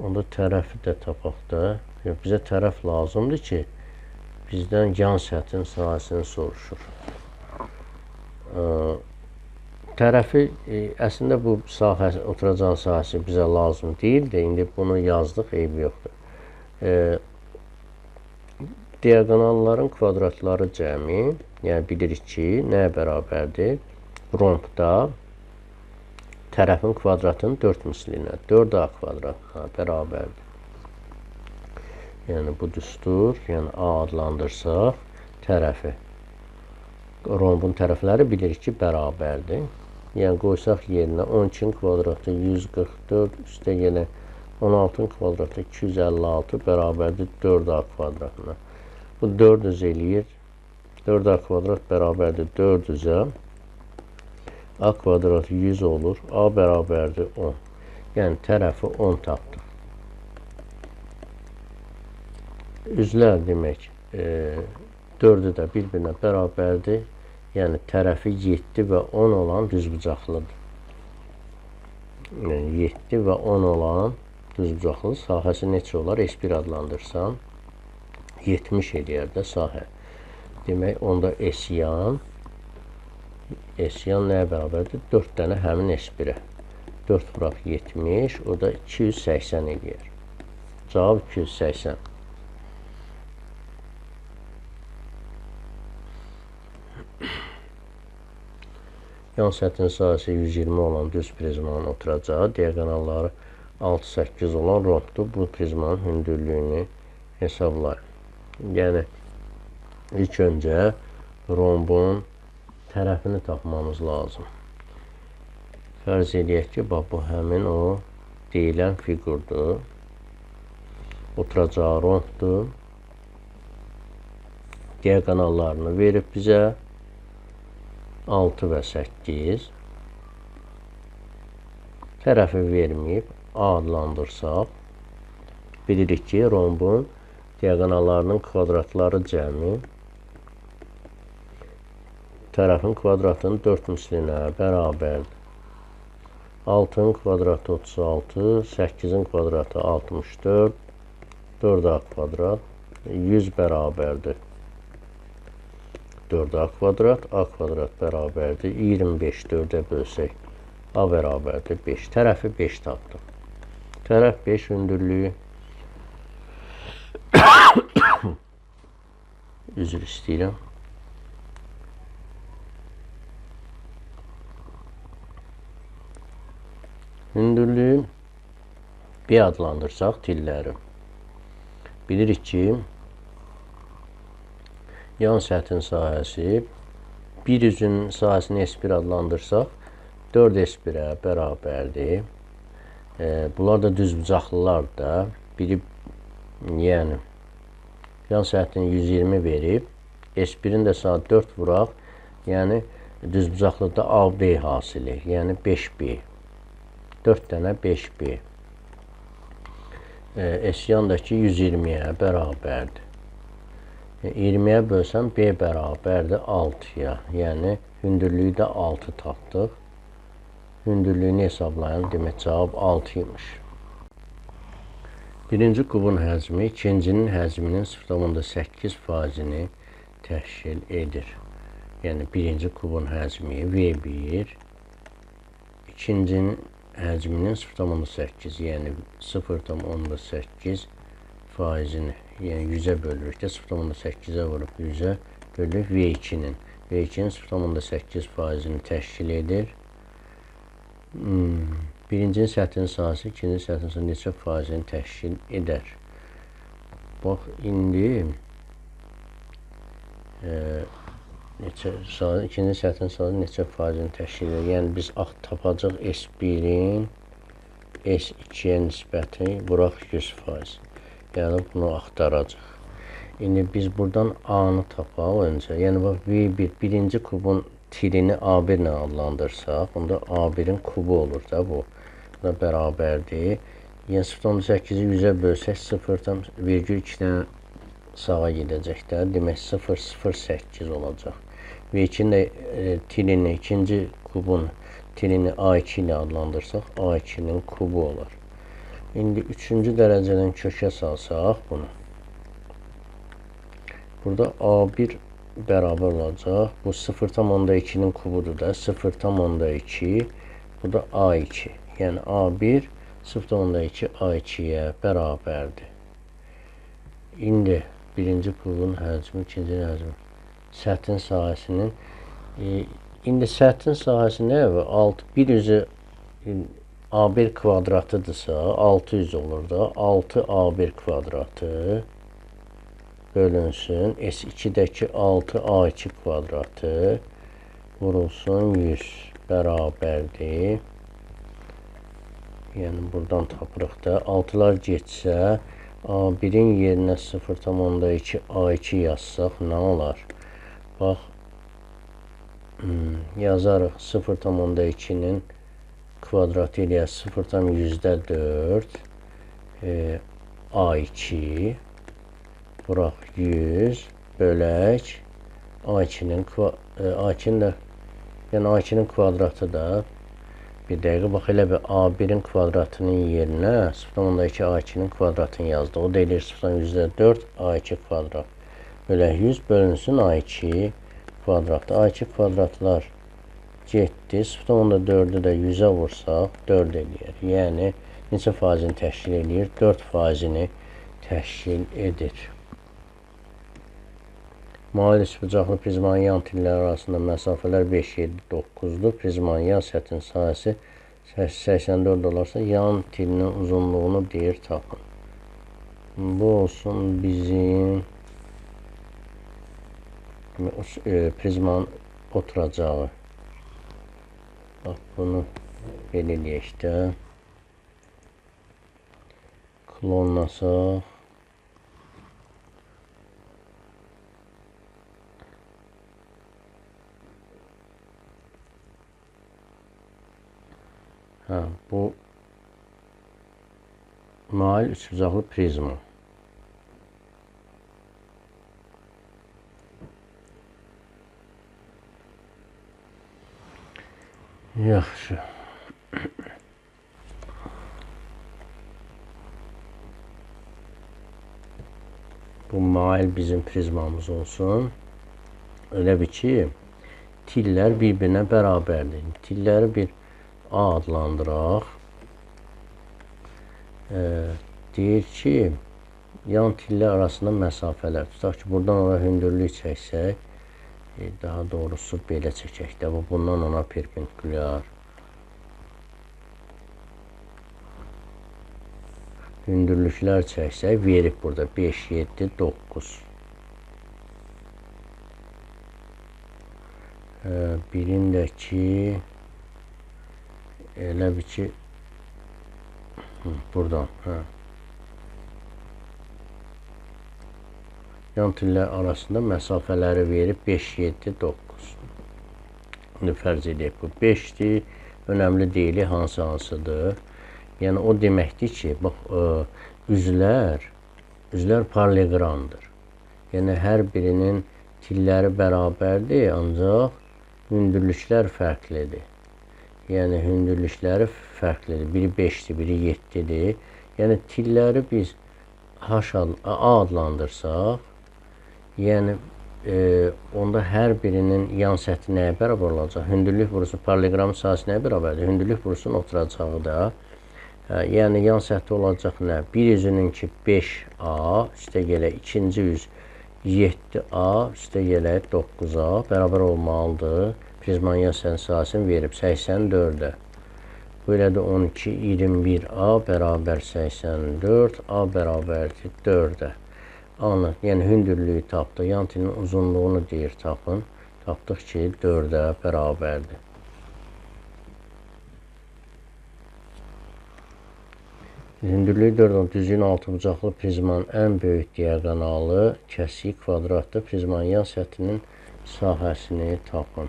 Onda tərəfi də tapaq da. Bizə tərəf lazımdır ki, bizdən yan səthin sahəsini soruşur. Tərəfi, əslində bu sahə, oturacağın sahəsi bizə lazım deyildi. İndi bunu yazdıq, eybi yoxdur. Diaqonalların kvadratları cəmi, yəni bilirik ki, nəyə bərabərdir? Rombda tərəfin kvadratının 4 mislinə, 4A kvadratına bərabərdir. Yəni bu düstur, yəni A adlandırsaq tərəfi. Rombun tərəfləri bilirik ki, bərabərdir. Yəni qoysaq yerinə 12-nin kvadratı 144, üstə yenə 16-nın kvadratı 256 bərabərdir 4A kvadratına. Bu 400 eləyir. 4A kvadrat bərabərdir 400-ə. A kvadratı 100 olur. A bərabərdir 10. Yəni tərəfi 10 tapdıq. Üzlər demək, 4-ü də bir-birinə bərabərdir. Yəni tərəfi 7 və 10 olan düzbucaqlıdır. Yəni 7 və 10 olan düzbucaqlı sahəsi neçə olar? S1 adlandırsam 70 eləyər də sahə. Demək, onda S yan nəyə bərabərdir? 4 dənə həmin S1-ə. 4 vuraq 70, o da 280 eləyər. Cavab 280. Yan səthin sahəsi 120 olan düz prizmanın oturacağı, diaqonalları 6-8 olan rombdur. Bu prizmanın hündürlüyünü hesablayın. Yəni, ilk öncə rombun tərəfini tapmamız lazım. Fərz eləyək ki, bax, bu həmin o deyilən fiqurdur. Oturacağı rombdur. Diaqonallarını verib bizə 6 və 8. Tərəfi verməyib A adlandırsaq, bilirik ki, rombun diaqonallarının kvadratları cəmi Tərəfin kvadratının 4 mislinə bərabərdir. 6-nın kvadratı 36, 8-in kvadratı 64, 4A kvadrat 100 bərabərdir. 4A kvadrat, A kvadrat bərabərdir. 25 4-ə bölsək, A bərabərdir 5. Tərəfi 5 tapdıq. Tərəf 5 hündürlüyü. Üzr istəyirəm. Hündürlüyü B adlandırsaq tilləri. Bilirik ki, yan səthin sahəsi bir üzün sahəsini S1 adlandırsaq 4S1-ə bərabərdir. Bunlar da düzbucaqlılar da. Biri, yəni, yan səthini 120 verib, S1-in də saat 4 vuraq, yəni düzbucaqlıda AB hasili, yəni 5B. 4 dənə 5B. S yandakı 120-yə bərabərdir. 20-yə bölsəm B bərabərdir 6-ya. Yəni hündürlüyü də 6 tapdıq. Hündürlüyünü hesablayın. Demək cavab 6 imiş. Birinci kubun həcmi ikincinin həcminin 0,8 faizini təşkil edir. Yəni birinci kubun həcmi V1, ikincinin həcminin 0,8, yəni 0,8 faizini, yəni 100-ə bölürük də 0,8-ə vurub 100-ə bölürük V2-nin. V2-nin 0,8 faizini təşkil edir. Birincinin səthinin sahəsi ikinci səthinin sahəsi neçə faizini təşkil edər? Bax, indi ikinci səthinin sahəsi neçə faizini təşkil edir? Yəni, biz tapacaq S1-in S2-yə nisbəti vuraq 100%. Yəni, bunu axtaracaq. İndi biz buradan A-nı tapaq öncə. Yəni, bax, V1, birinci kubun tilini A1 ilə adlandırsaq, onda A1-in kubu olur da bu. Bu da bərabərdir. Yəni, 0,8-i 100-ə bölsək, 0,2 dənə sağa gedəcək də. Demək, 0,08 olacaq. V2-nin də tilini, ikinci kubun tilini A2 ilə adlandırsaq, A2-nin kubu olar. İndi üçüncü dərəcədən kökə salsaq bunu. Burada A1 bərabər olacaq. Bu 0,2-nin kubudur da. 0,2. Bu da A2. Yəni A1 0,2 A2-yə bərabərdir. İndi birinci kubun həcmi, ikincinin həcmi. Səthin sahəsinin. İndi səthin sahəsi nə var? 6, bir üzü A1 kvadratıdırsa 600 olur da. 6 A1 kvadratı bölünsün. S2-dəki 6 A2 kvadratı vurulsun 100 bərabərdir. Yəni buradan tapırıq da. 6-lar getsə A1-in yerinə 0,2 A2 yazsaq nə olar? Bax, yazarıq 0,2-nin kvadratı ilə 0,4 A2 vuraq 100 bölək A2-nin A2-nin də, yəni A2-nin kvadratı da bir dəqiqə bax elə bir A1-in kvadratının yerinə 0,2 A2-nin kvadratını yazdı. O da eləyir 0,4 A2 kvadrat bölək 100 bölünsün A2 kvadratı. A2 kvadratlar getdi. 0,4-ü də 100-ə vursaq 4 eləyir. Yəni neçə faizini təşkil eləyir? 4 faizini təşkil edir. Mail üçbucaqlı prizmanın yan tilləri arasında məsafələr 5, 7, 9-dur. Prizmanın yan səthinin sahəsi 84 olarsa, yan tilinin uzunluğunu deyir tapın. Bu olsun bizim prizmanın oturacağı. Bax, bunu belə eləyək də. Klonlasaq. Hə, bu mail üçbucaqlı prizma. Yaxşı. Bu mail bizim prizmamız olsun. Elə bir ki, tillər bir-birinə bərabərdir. Tilləri bir A adlandıraq. Deyir ki, yan tillər arasında məsafələr. Tutaq ki, buradan ora hündürlük çəksək, daha doğrusu belə çəkək də, bu bundan ona perpendikulyar. Hündürlüklər çəksək, verib burada 5, 7, 9. Birindəki elə bir ki, buradan. Hə. Yan tillər arasında məsafələri verib 5, 7, 9. İndi fərz edək, bu 5-dir, önəmli deyil, hansı hansıdır. Yəni, o deməkdir ki, bax, üzlər paralleqramdır. Yəni, hər birinin tilləri bərabərdir, ancaq hündürlüklər fərqlidir. Yəni, hündürlükləri fərqlidir. Biri 5-dir, biri 7-dir. Yəni, tilləri biz A adlandırsaq, yəni, onda hər birinin yan səthi nəyə bərabər olacaq? Hündürlük vurusu, paralleqramın sahəsi nəyə bərabərdir? Hündürlük vurusunun oturacağı da. Yəni, yan səthi olacaq nə? Bir üzününki 5A, üstə gələk ikinci üz 7A, üstə gələk 9A bərabər olmalıdır. Prizmanın yan səthinin sahəsini verib 84-ə. Bu elə də 12, 21A bərabər 84, A bərabərdir 4-ə. Anı, yəni hündürlüyü tapdıq, yan tilinin uzunluğunu deyir tapın. Tapdıq ki, 4-ə bərabərdir. Hündürlüyü 4 olan düzgün altıbucaqlı prizmanın ən böyük diaqonalı kəsiyi kvadratdır. Prizmanın yan səthinin sahəsini tapın.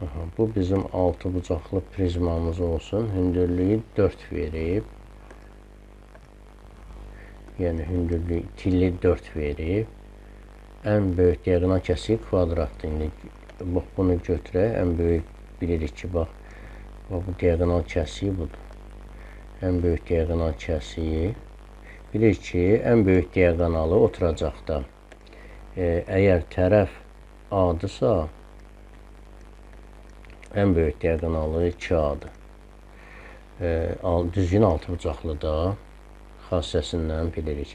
Aha, bu bizim altıbucaqlı prizmamız olsun. Hündürlüyü 4 verib. Yəni, hündürlüyü tilli 4 verib. Ən böyük diaqonal kəsiyi kvadratdır. İndi bax, bunu götürək. Ən böyük bilirik ki, bax, bu diaqonal kəsiyi budur. Ən böyük diaqonal kəsiyi. Bilirik ki, ən böyük diaqonalı oturacaqda. Əgər tərəf A-dırsa, ən böyük diaqonalı 2A-dır. Düzgün altıbucaqlı da xassəsindən bilirik.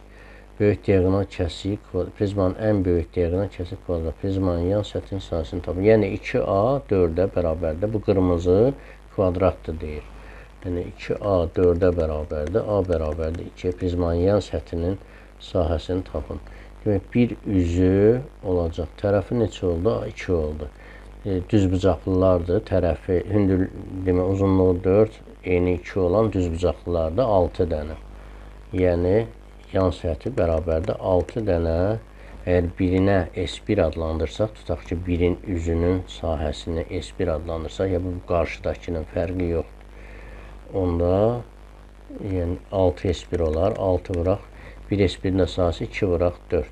Böyük diaqonal kəsiyi, prizmanın ən böyük diaqonal kəsiyi kvadrat. Prizmanın yan səthinin sahəsini tapın. Yəni 2A 4-ə bərabərdir. Bu qırmızı kvadratdır deyir. Yəni 2A 4-ə bərabərdir, A bərabərdir 2. Prizmanın yan səthinin sahəsini tapın. Demək, bir üzü olacaq. Tərəfi neçə oldu? 2 oldu. Düzbucaqlılardır. Tərəfi, hündür, demək, uzunluğu 4, eni 2 olan düzbucaqlılardır 6 dənə. Yəni, yan səthi bərabərdir 6 dənə. Əgər birinə S1 adlandırsaq, tutaq ki, birin üzünün sahəsini S1 adlandırsaq, ya bu qarşıdakının fərqi yoxdur. Onda yəni 6 S1 olar. 6 vuraq. 1 S1-in də sahəsi 2 vuraq 4.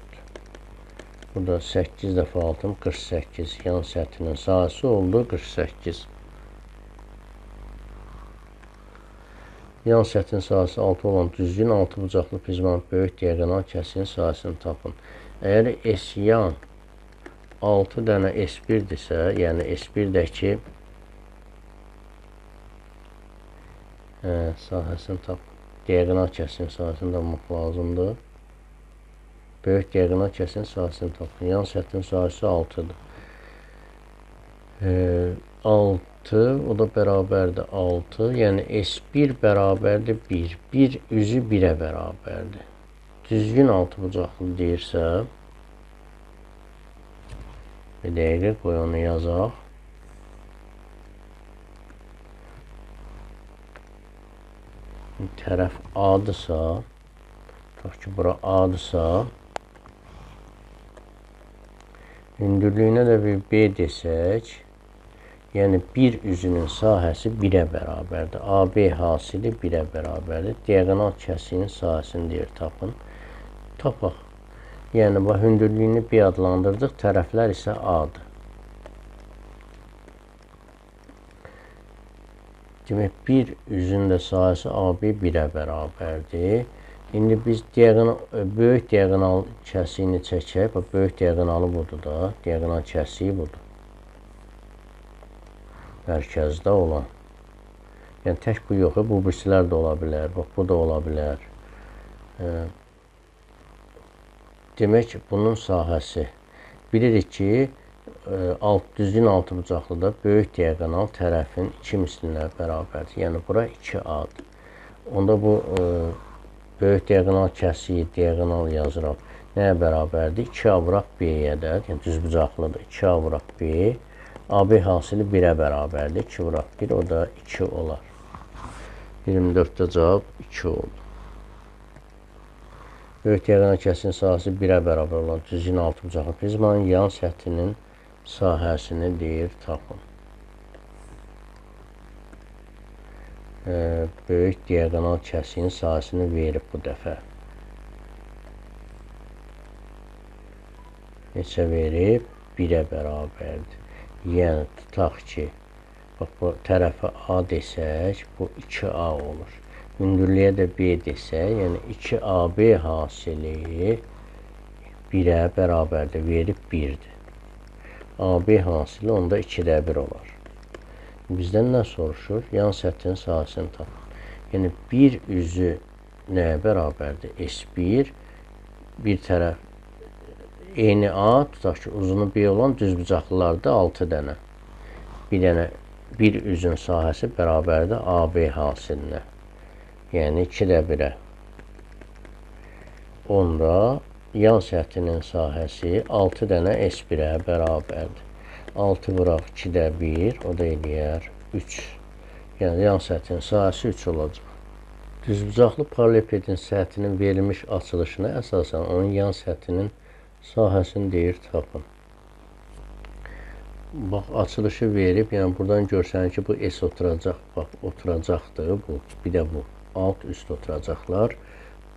Burada 8 dəfə 6, 48. Yan səthinin sahəsi oldu 48. Yan səthinin sahəsi 6 olan düzgün altıbucaqlı prizmanın böyük diaqonal kəsiyinin sahəsini tapın. Əgər S yan 6 dənə S1-dirsə, yəni S1-dəki sahəsini tap. Diaqonal kəsiyinin sahəsini tapmaq lazımdır. Böyük diaqonal kəsiyinin sahəsini tapın. Yan səthinin sahəsi 6-dır. 6, o da bərabərdir 6. Yəni S1 bərabərdir 1. 1 üzü 1-ə bərabərdir. Düzgün altıbucaqlı deyirsə, bir dəqiqə qoy onu yazaq. Tərəf A-dırsa, tutaq ki, bura A-dırsa, hündürlüyünə də bir B desək, yəni bir üzünün sahəsi 1-ə bərabərdir. AB hasili 1-ə bərabərdir. Diaqonal kəsiyinin sahəsini deyir, tapın. Tapaq. Yəni, bu hündürlüyünü B adlandırdıq, tərəflər isə A-dır. Demək, bir üzün də sahəsi AB 1-ə bərabərdir. İndi biz diaqonal, böyük diaqonal kəsiyini çəkək. Bax, böyük diaqonalı budur da. Diaqonal kəsiyi budur. Mərkəzdə olan. Yəni, tək bu yox, bu birisilər də ola bilər. Bax, bu da ola bilər. Demək, bunun sahəsi. Bilirik ki, alt düzgün altıbucaqlıda böyük diaqonal tərəfin 2 mislinə bərabərdir. Yəni, bura 2A-dır. Onda bu böyük diaqonal kəsiyi, diaqonal yazıram. Nəyə bərabərdir? 2A vuraq B-yə də, yəni düzbucaqlıdır. 2A vuraq B, AB hasili 1-ə bərabərdir. 2 vuraq 1, o da 2 olar. 24-də cavab 2 oldu. Böyük diaqonal kəsiyinin sahəsi 1-ə bərabər olan düzgün altıbucaqlı prizmanın yan səthinin sahəsini deyir, tapın. Böyük diaqonal kəsiyinin sahəsini verib bu dəfə. Neçə verib? 1-ə bərabərdir. Yəni, tutaq ki, bax, bu tərəfə A desək, bu 2A olur. Hündürlüyə də B desək, yəni 2AB hasili 1-ə bərabərdir, verib 1-dir. AB hasili onda 2-də 1 olar. Bizdən nə soruşur? Yan səthinin sahəsini tapın. Yəni, bir üzü nəyə bərabərdir? S1, bir tərəf eyni A, tutaq ki, uzunu B olan düzbucaqlılarda 6 dənə. Bir dənə, bir üzün sahəsi bərabərdir AB hasilinə. Yəni, 2-də 1-ə. Onda yan səthinin sahəsi 6 dənə S1-ə bərabərdir. 6 vuraq 2-də 1, o da eləyər 3. Yəni, yan səthinin sahəsi 3 olacaq. Düzbucaqlı paralelipedin səthinin verilmiş açılışına əsasən onun yan səthinin sahəsini deyir, tapın. Bax, açılışı verib, yəni buradan görsənir ki, bu S oturacaq, bax, oturacaqdır bu, bir də bu, alt üst oturacaqlar.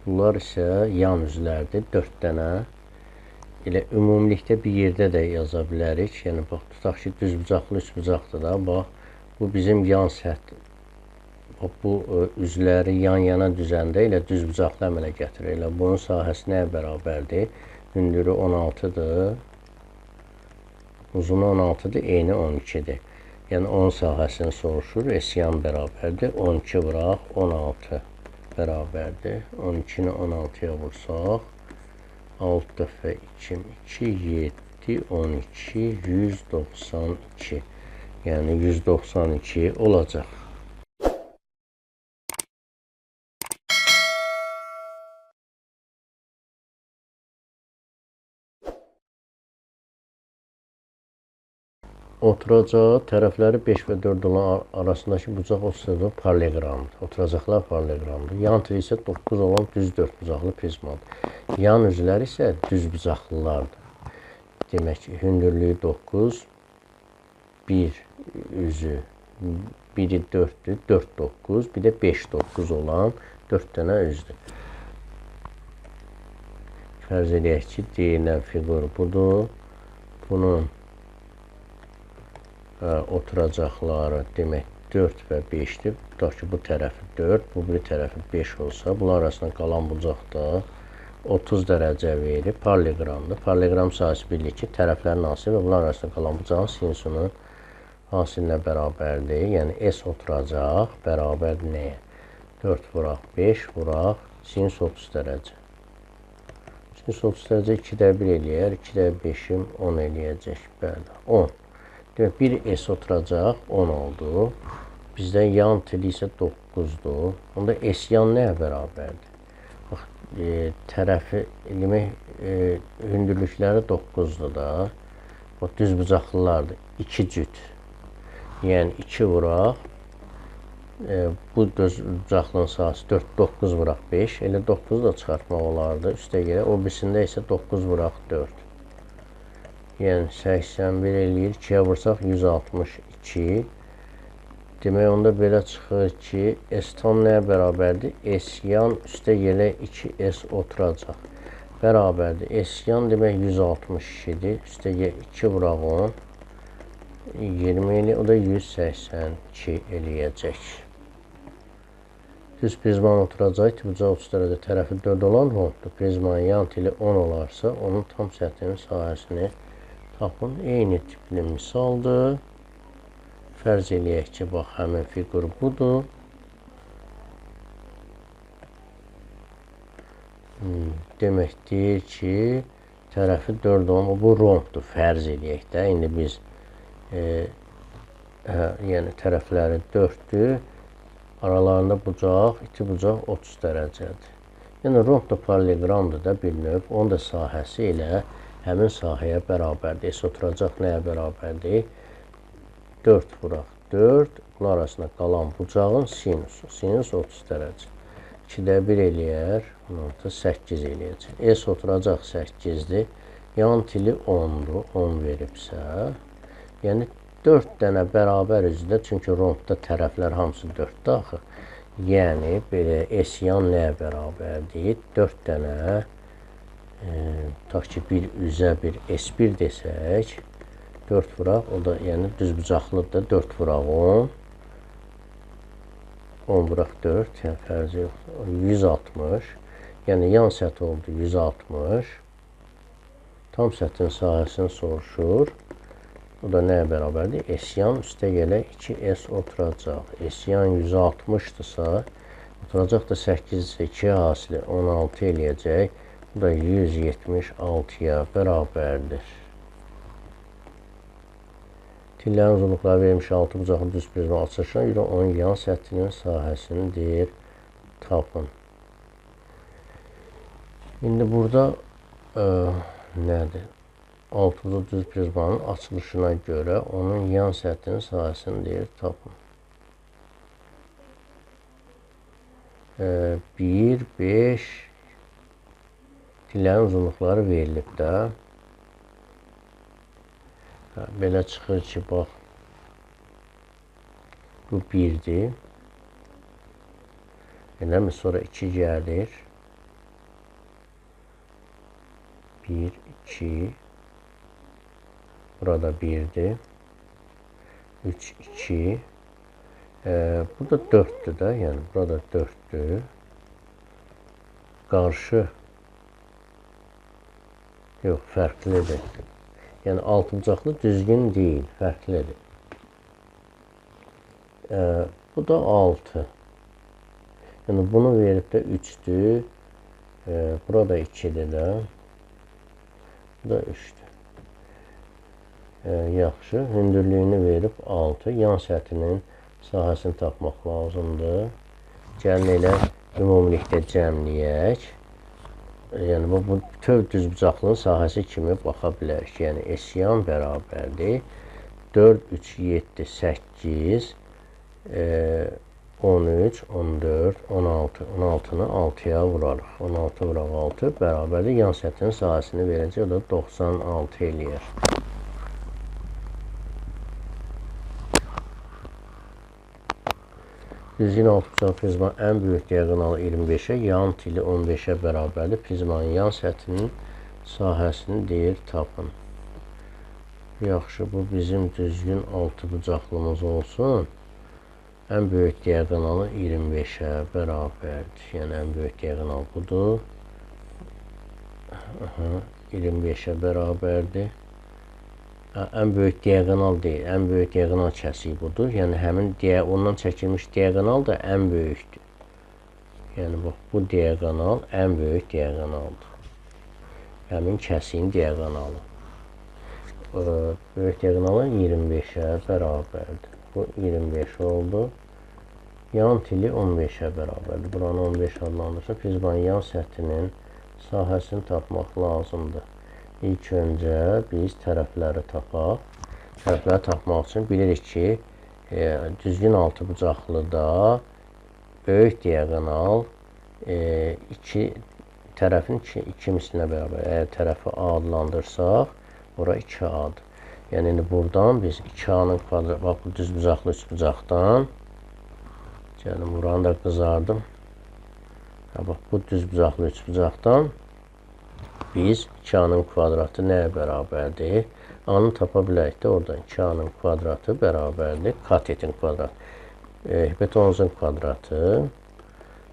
Bunlar isə yan üzlərdir, 4 dənə. Elə ümumilikdə bir yerdə də yaza bilərik. Yəni, bax, tutaq ki, düzbucaqlı üçbucaqdır da, bax, bu bizim yan səth. Bax, bu üzləri yan-yana düzəndə elə düzbucaqlı əmələ gətirir. Elə bunun sahəsi nəyə bərabərdir? Hündürü 16-dır, uzunu 16-dır, eyni 12-dir. Yəni, onun sahəsini soruşur, S yan bərabərdir. 12 vuraq 16 bərabərdir. 12-ni 16-ya vursaq, 6 dəfə 2, 2, 7, 12, 192. Yəni, 192 olacaq. Oturacağı tərəfləri 5 və 4 olan arasındakı bucaq 34 paralleqramdır. Oturacaqlar paralleqramdır. Yan tili isə 9 olan düz 4 bucaqlı prizmadır. Yan üzləri isə düz bucaqlılardır. Demək ki, hündürlüyü 9, 1 üzü, biri 4-dür, 4, 9, bir də 5, 9 olan 4 dənə üzdür. Fərz eləyək ki, deyilən fiqur budur. Bunun oturacaqları demək 4 və 5-dir. Tutaq ki, bu tərəfi 4, bu bir tərəfi 5 olsa, bunlar arasında qalan bucaq da 30 dərəcə verib paralleqramdır. Paralleqram sahəsi bilirik ki, tərəflərin hasili və bunlar arasında qalan bucağın sinusunun hasilinə bərabərdir. Yəni, S oturacaq bərabərdir nəyə? 4 vuraq 5 vuraq sinus 30 dərəcə. Sinus 30 dərəcə 2-də 1 eləyər, 2-də 5-im 10 eləyəcək. Bəli, 10. Demək, bir S oturacaq 10 oldu. Bizdən yan tili isə 9-dur. Onda S yan nəyə bərabərdir? Bax, tərəfi, demək, hündürlükləri 9-dur da. Bax, düz bucaqlılardır. 2 cüt. Yəni, 2 vuraq. Bu düz bucaqlının sahəsi 4, 9 vuraq 5. Elə 9 da çıxartmaq olardı. Üstə gələ. O birisində isə 9 vuraq 4. Yəni, 81 eləyir. 2-yə vursaq 162. Demək, onda belə çıxır ki, S tam nəyə bərabərdir? S yan üstə gələ 2S oturacaq. Bərabərdir. S yan demək 162-dir. Üstə gələ 2 vuraq 10. 20 eləyir, o da 182 eləyəcək. Düz prizmanın oturacağı iti bucağı 30 dərəcə tərəfi 4 olan rombdur. Prizmanın yan tili 10 olarsa, onun tam səthinin sahəsini tapın. Eyni tipli misaldır. Fərz eləyək ki, bax, həmin fiqur budur. Demək deyir ki, tərəfi 4 olan, bu rombdur, fərz eləyək də. İndi biz, yəni tərəfləri 4-dür, aralarında bucaq, iti bucaq 30 dərəcədir. Yəni, romb da paralleqramdır da bir növ, onun da sahəsi ilə həmin sahəyə bərabərdir. S oturacaq nəyə bərabərdir? 4 vuraq 4, bunun arasında qalan bucağın sinusu. Sinus 30 dərəcə. 2-də 1 eləyər, 16, 8 eləyəcək. S oturacaq 8-dir. Yan tili 10-dur, 10 veribsə. Yəni, 4 dənə bərabər üzdə, çünki rombda tərəflər hamısı 4-dür axı. Yəni, belə S yan nəyə bərabərdir? 4 dənə, tutaq ki, bir üzə bir S1 desək, 4 vuraq, o da yəni düzbucaqlıdır da, 4 vuraq 10, 10 vuraq 4, yəni fərzi yoxdur, 160, yəni yan səthi oldu 160, tam səthin sahəsini soruşur, o da nəyə bərabərdir? S yan üstə gələk 2S oturacaq, S yan 160-dırsa, oturacaq da 8-dirsə 2 hasili 16 eləyəcək, bu da 176-ya bərabərdir. Tillərin uzunluqları verilmiş 6 bucaqlı düz prizma açılışına görə onun yan səthinin sahəsini deyir, tapın. İndi burada nədir? 6 bucaqlı düz prizmanın açılışına görə onun yan səthinin sahəsini deyir, tapın. 1, 5 tillərin uzunluqları verilib də. Belə çıxır ki, bax, bu 1-dir. Eləmi? Sonra 2 gəlir. 1, 2. Burada 1-dir. 3, 2. Bu da 4-dür də, yəni burada 4-dür. Qarşı, yox, fərqlidir. Yəni, altıbucaqlı düzgün deyil, fərqlidir. Bu da 6. Yəni, bunu verib də 3-dür. Burada 2-dir də. Bu da 3-dür. Yaxşı, hündürlüyünü verib 6. Yan səthinin sahəsini tapmaq lazımdır. Gəlin elə ümumilikdə cəmləyək. Yəni, bu bütöv düzbucaqlının sahəsi kimi baxa bilərik. Yəni, S yan bərabərdir. 4, 3, 7, 8, 13, 14, 16. 16-nı 6-ya vurarıq. 16 vuraq 6 bərabərdir. Yan səthinin sahəsini verəcək, o da 96 eləyər. Düzgün altıbucaqlı prizmanın ən böyük diaqonalı 25-ə, yan tili 15-ə bərabərdir. Prizmanın yan səthinin sahəsini deyir, tapın. Yaxşı, bu bizim düzgün altıbucaqlımız olsun. Ən böyük diaqonalı 25-ə bərabərdir. Yəni, ən böyük diaqonal budur. 25-ə bərabərdir. Ən böyük diaqonal deyil, ən böyük diaqonal kəsiyi budur. Yəni, həmin ondan çəkilmiş diaqonal da ən böyükdür. Yəni, bax, bu diaqonal ən böyük diaqonaldır. Həmin kəsiyin diaqonalı. Böyük diaqonalı 25-ə bərabərdir. Bu 25 oldu. Yan tili 15-ə bərabərdir. Buranı 15 adlandırsa, prizmanın yan səthinin sahəsini tapmaq lazımdır. İlk öncə biz tərəfləri tapaq. Tərəfləri tapmaq üçün bilirik ki, düzgün altıbucaqlıda böyük diaqonal iki tərəfin iki mislinə bərabər. Əgər tərəfi A adlandırsaq, ora 2A-dır. Yəni, indi buradan biz 2A-nın kvadratı, bax bu düzbucaqlı üçbucaqdan, gəlin buranı da qızardım. Bax, bu düzbucaqlı üçbucaqdan biz 2A-nın kvadratı nəyə bərabərdir? A-nı tapa bilərik də oradan. 2A-nın kvadratı bərabərdir katetin kvadratı. Hipotenuzun kvadratı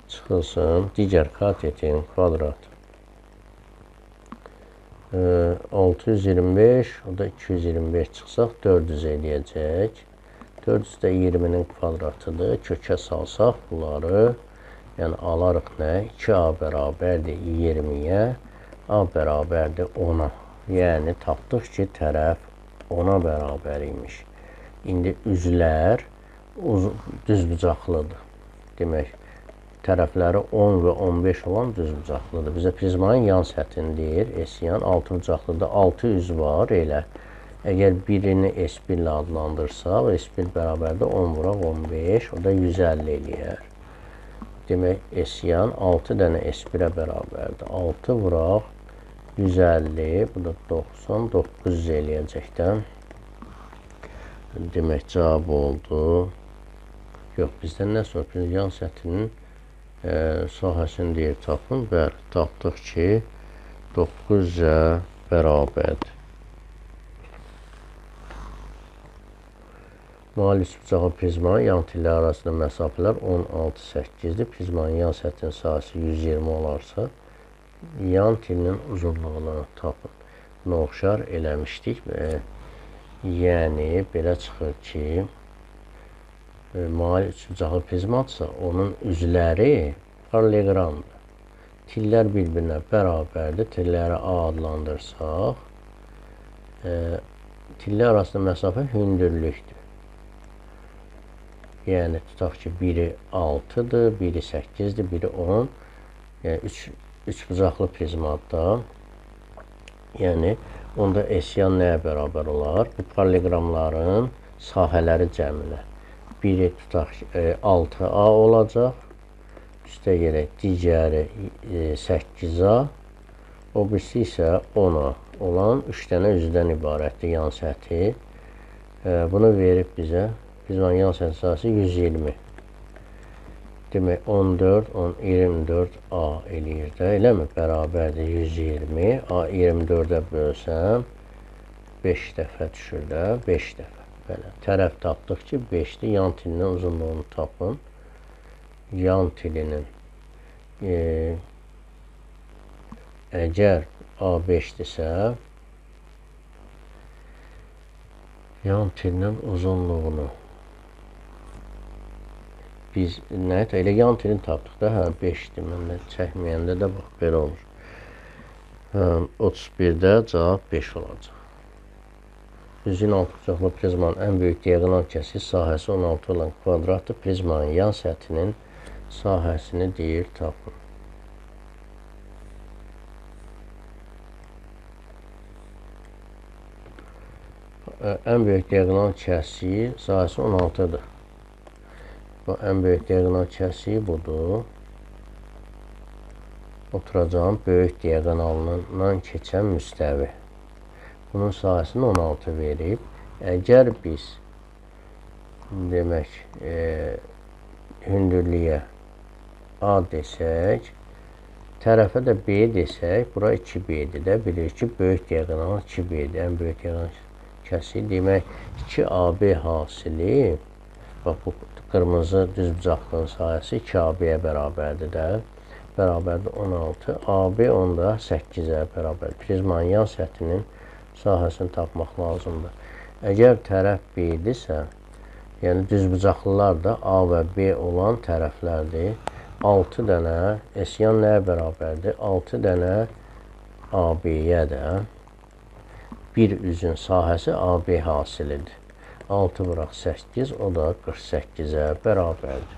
çıxılsın digər katetin kvadratı. 625, o da 225 çıxsaq 400 eləyəcək. 400 də 20-nin kvadratıdır. Kökə salsaq bunları, yəni alarıq nə? 2A bərabərdir 20-yə, A bərabərdir 10-a. Yəni tapdıq ki, tərəf 10-a bərabər imiş. İndi üzlər düzbucaqlıdır. Demək, tərəfləri 10 və 15 olan düzbucaqlıdır. Bizə prizmanın yan səthini deyir. S-yan altıbucaqlıdır. 6 üz var elə. Əgər birini S1 ilə adlandırsaq, S1 bərabərdir 10 vuraq 15, o da 150 eləyər. Demək, S-yan 6 dənə S1-ə bərabərdir. 6 vuraq 150, bu da 90, 900 eləyəcək də. Demək, cavab oldu. Yox, bizdən nə soruşur? Yan səthinin sahəsini deyir, tapın. Bəli, tapdıq ki, 900-ə bərabərdir. Mail üçbucaqlı prizmanın yan tilləri arasında məsafələr 10, 6, 8-dir. Prizmanın yan səthinin sahəsi 120 olarsa, yan tilinin uzunluğunu tapın. Buna oxşar eləmişdik. Yəni, belə çıxır ki, mail üçbucaqlı prizmadsa, onun üzləri paralleqramdır. Tillər bir-birinə bərabərdir. Tilləri A adlandırsaq, tillər arasında məsafə hündürlükdür. Yəni, tutaq ki, biri 6-dır, biri 8-dir, biri 10. Yəni, üçbucaqlı prizmadda. Yəni, onda S-yan nəyə bərabər olar? Bu paralleqramların sahələri cəminə. Biri tutaq ki, 6A olacaq. Üstə gələk, digəri 8A, o birisi isə 10A olan 3 dənə üzdən ibarətdir yan səthi. Bunu verib bizə. Prizmanın yan səthi sahəsi 120. Demək, 14, 10, 24A eləyir də. Eləmi? Bərabərdir 120. A 24-ə bölsəm 5 dəfə düşür də. 5 dəfə. Belə. Tərəf tapdıq ki, 5-dir. Yan tilinin uzunluğunu tapın. Yan tilinin əgər A 5-dirsə, yan tilinin uzunluğunu biz nə? Elə yan tilini tapdıq da, hə, 5-dir. Mən də çəkməyəndə də bax, belə olur. 31-də cavab 5 olacaq. Düzgün altıbucaqlı prizmanın ən böyük diaqonal kəsiyi sahəsi 16 olan kvadratlı prizmanın yan səthinin sahəsini deyir, tapın. Ən böyük diaqonal kəsiyi sahəsi 16-dır. Ən böyük diaqonal kəsiyi budur. Oturacağım böyük diaqonalından keçən müstəvi. Bunun sahəsini 16 verib. Əgər biz demək, hündürlüyə A desək, tərəfə də B desək, bura 2B-dir də. Bilirik ki, böyük diaqonal 2B-dir. Ən böyük diaqonal kəsiyi. Demək, 2AB hasili, bax, bu qırmızı düzbucaqlının sahəsi 2AB-yə bərabərdir də. Bərabərdir 16. AB onda 8-ə bərabər. Prizmanın yan səthinin sahəsini tapmaq lazımdır. Əgər tərəf B-dirsə, yəni düzbucaqlılar da A və B olan tərəflərdir. 6 dənə S-yan nəyə bərabərdir? 6 dənə AB-yə də. Bir üzün sahəsi AB hasilidir. 6 vuraq 8, o da 48-ə bərabərdir.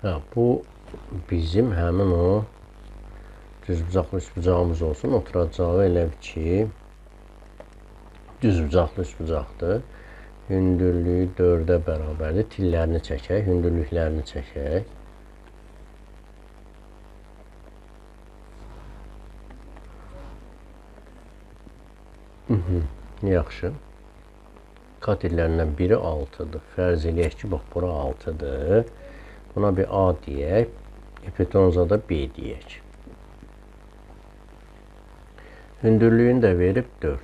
Hə, bu bizim həmin o düzbucaqlı üçbucağımız olsun. Oturacağı elə ki, düzbucaqlı üçbucaqdır. Hündürlüyü 4-ə bərabərdir. Tillərini çəkək, hündürlüklərini çəkək. Yaxşı. Katetlərindən biri 6-dır. Fərz eləyək ki, bax, bura 6-dır. Buna bir A deyək. Hipotenuza da B deyək. Hündürlüyünü də verib 4.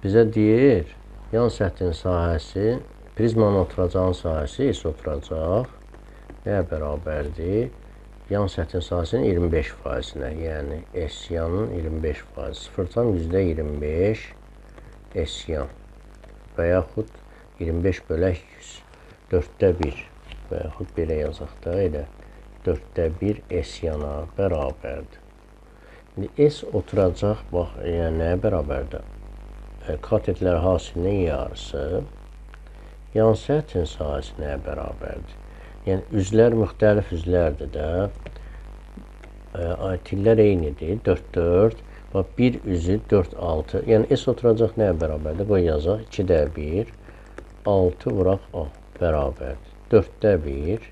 Bizə deyir, yan səthin sahəsi, prizmanın oturacağın sahəsi S oturacaq. Nəyə bərabərdir? Yan səthin sahəsinin 25%-nə, yəni S yanın 25%, 0,25 S yan və yaxud 25 bölək 100, 4-də 1 və yaxud belə yazaq da elə 4-də 1 S yana bərabərdir. İndi S oturacaq, bax, yəni nəyə bərabərdir? Katetlər hasilinin yarısı, yan səthin sahəsi nəyə bərabərdir? Yəni, üzlər müxtəlif üzlərdir də. Tillər eynidir. 4, 4. Bax, bir üzü 4, 6. Yəni, S oturacaq nəyə bərabərdir? Qoy yazaq. 2-də 1. 6 vuraq A bərabərdir. 4-də 1.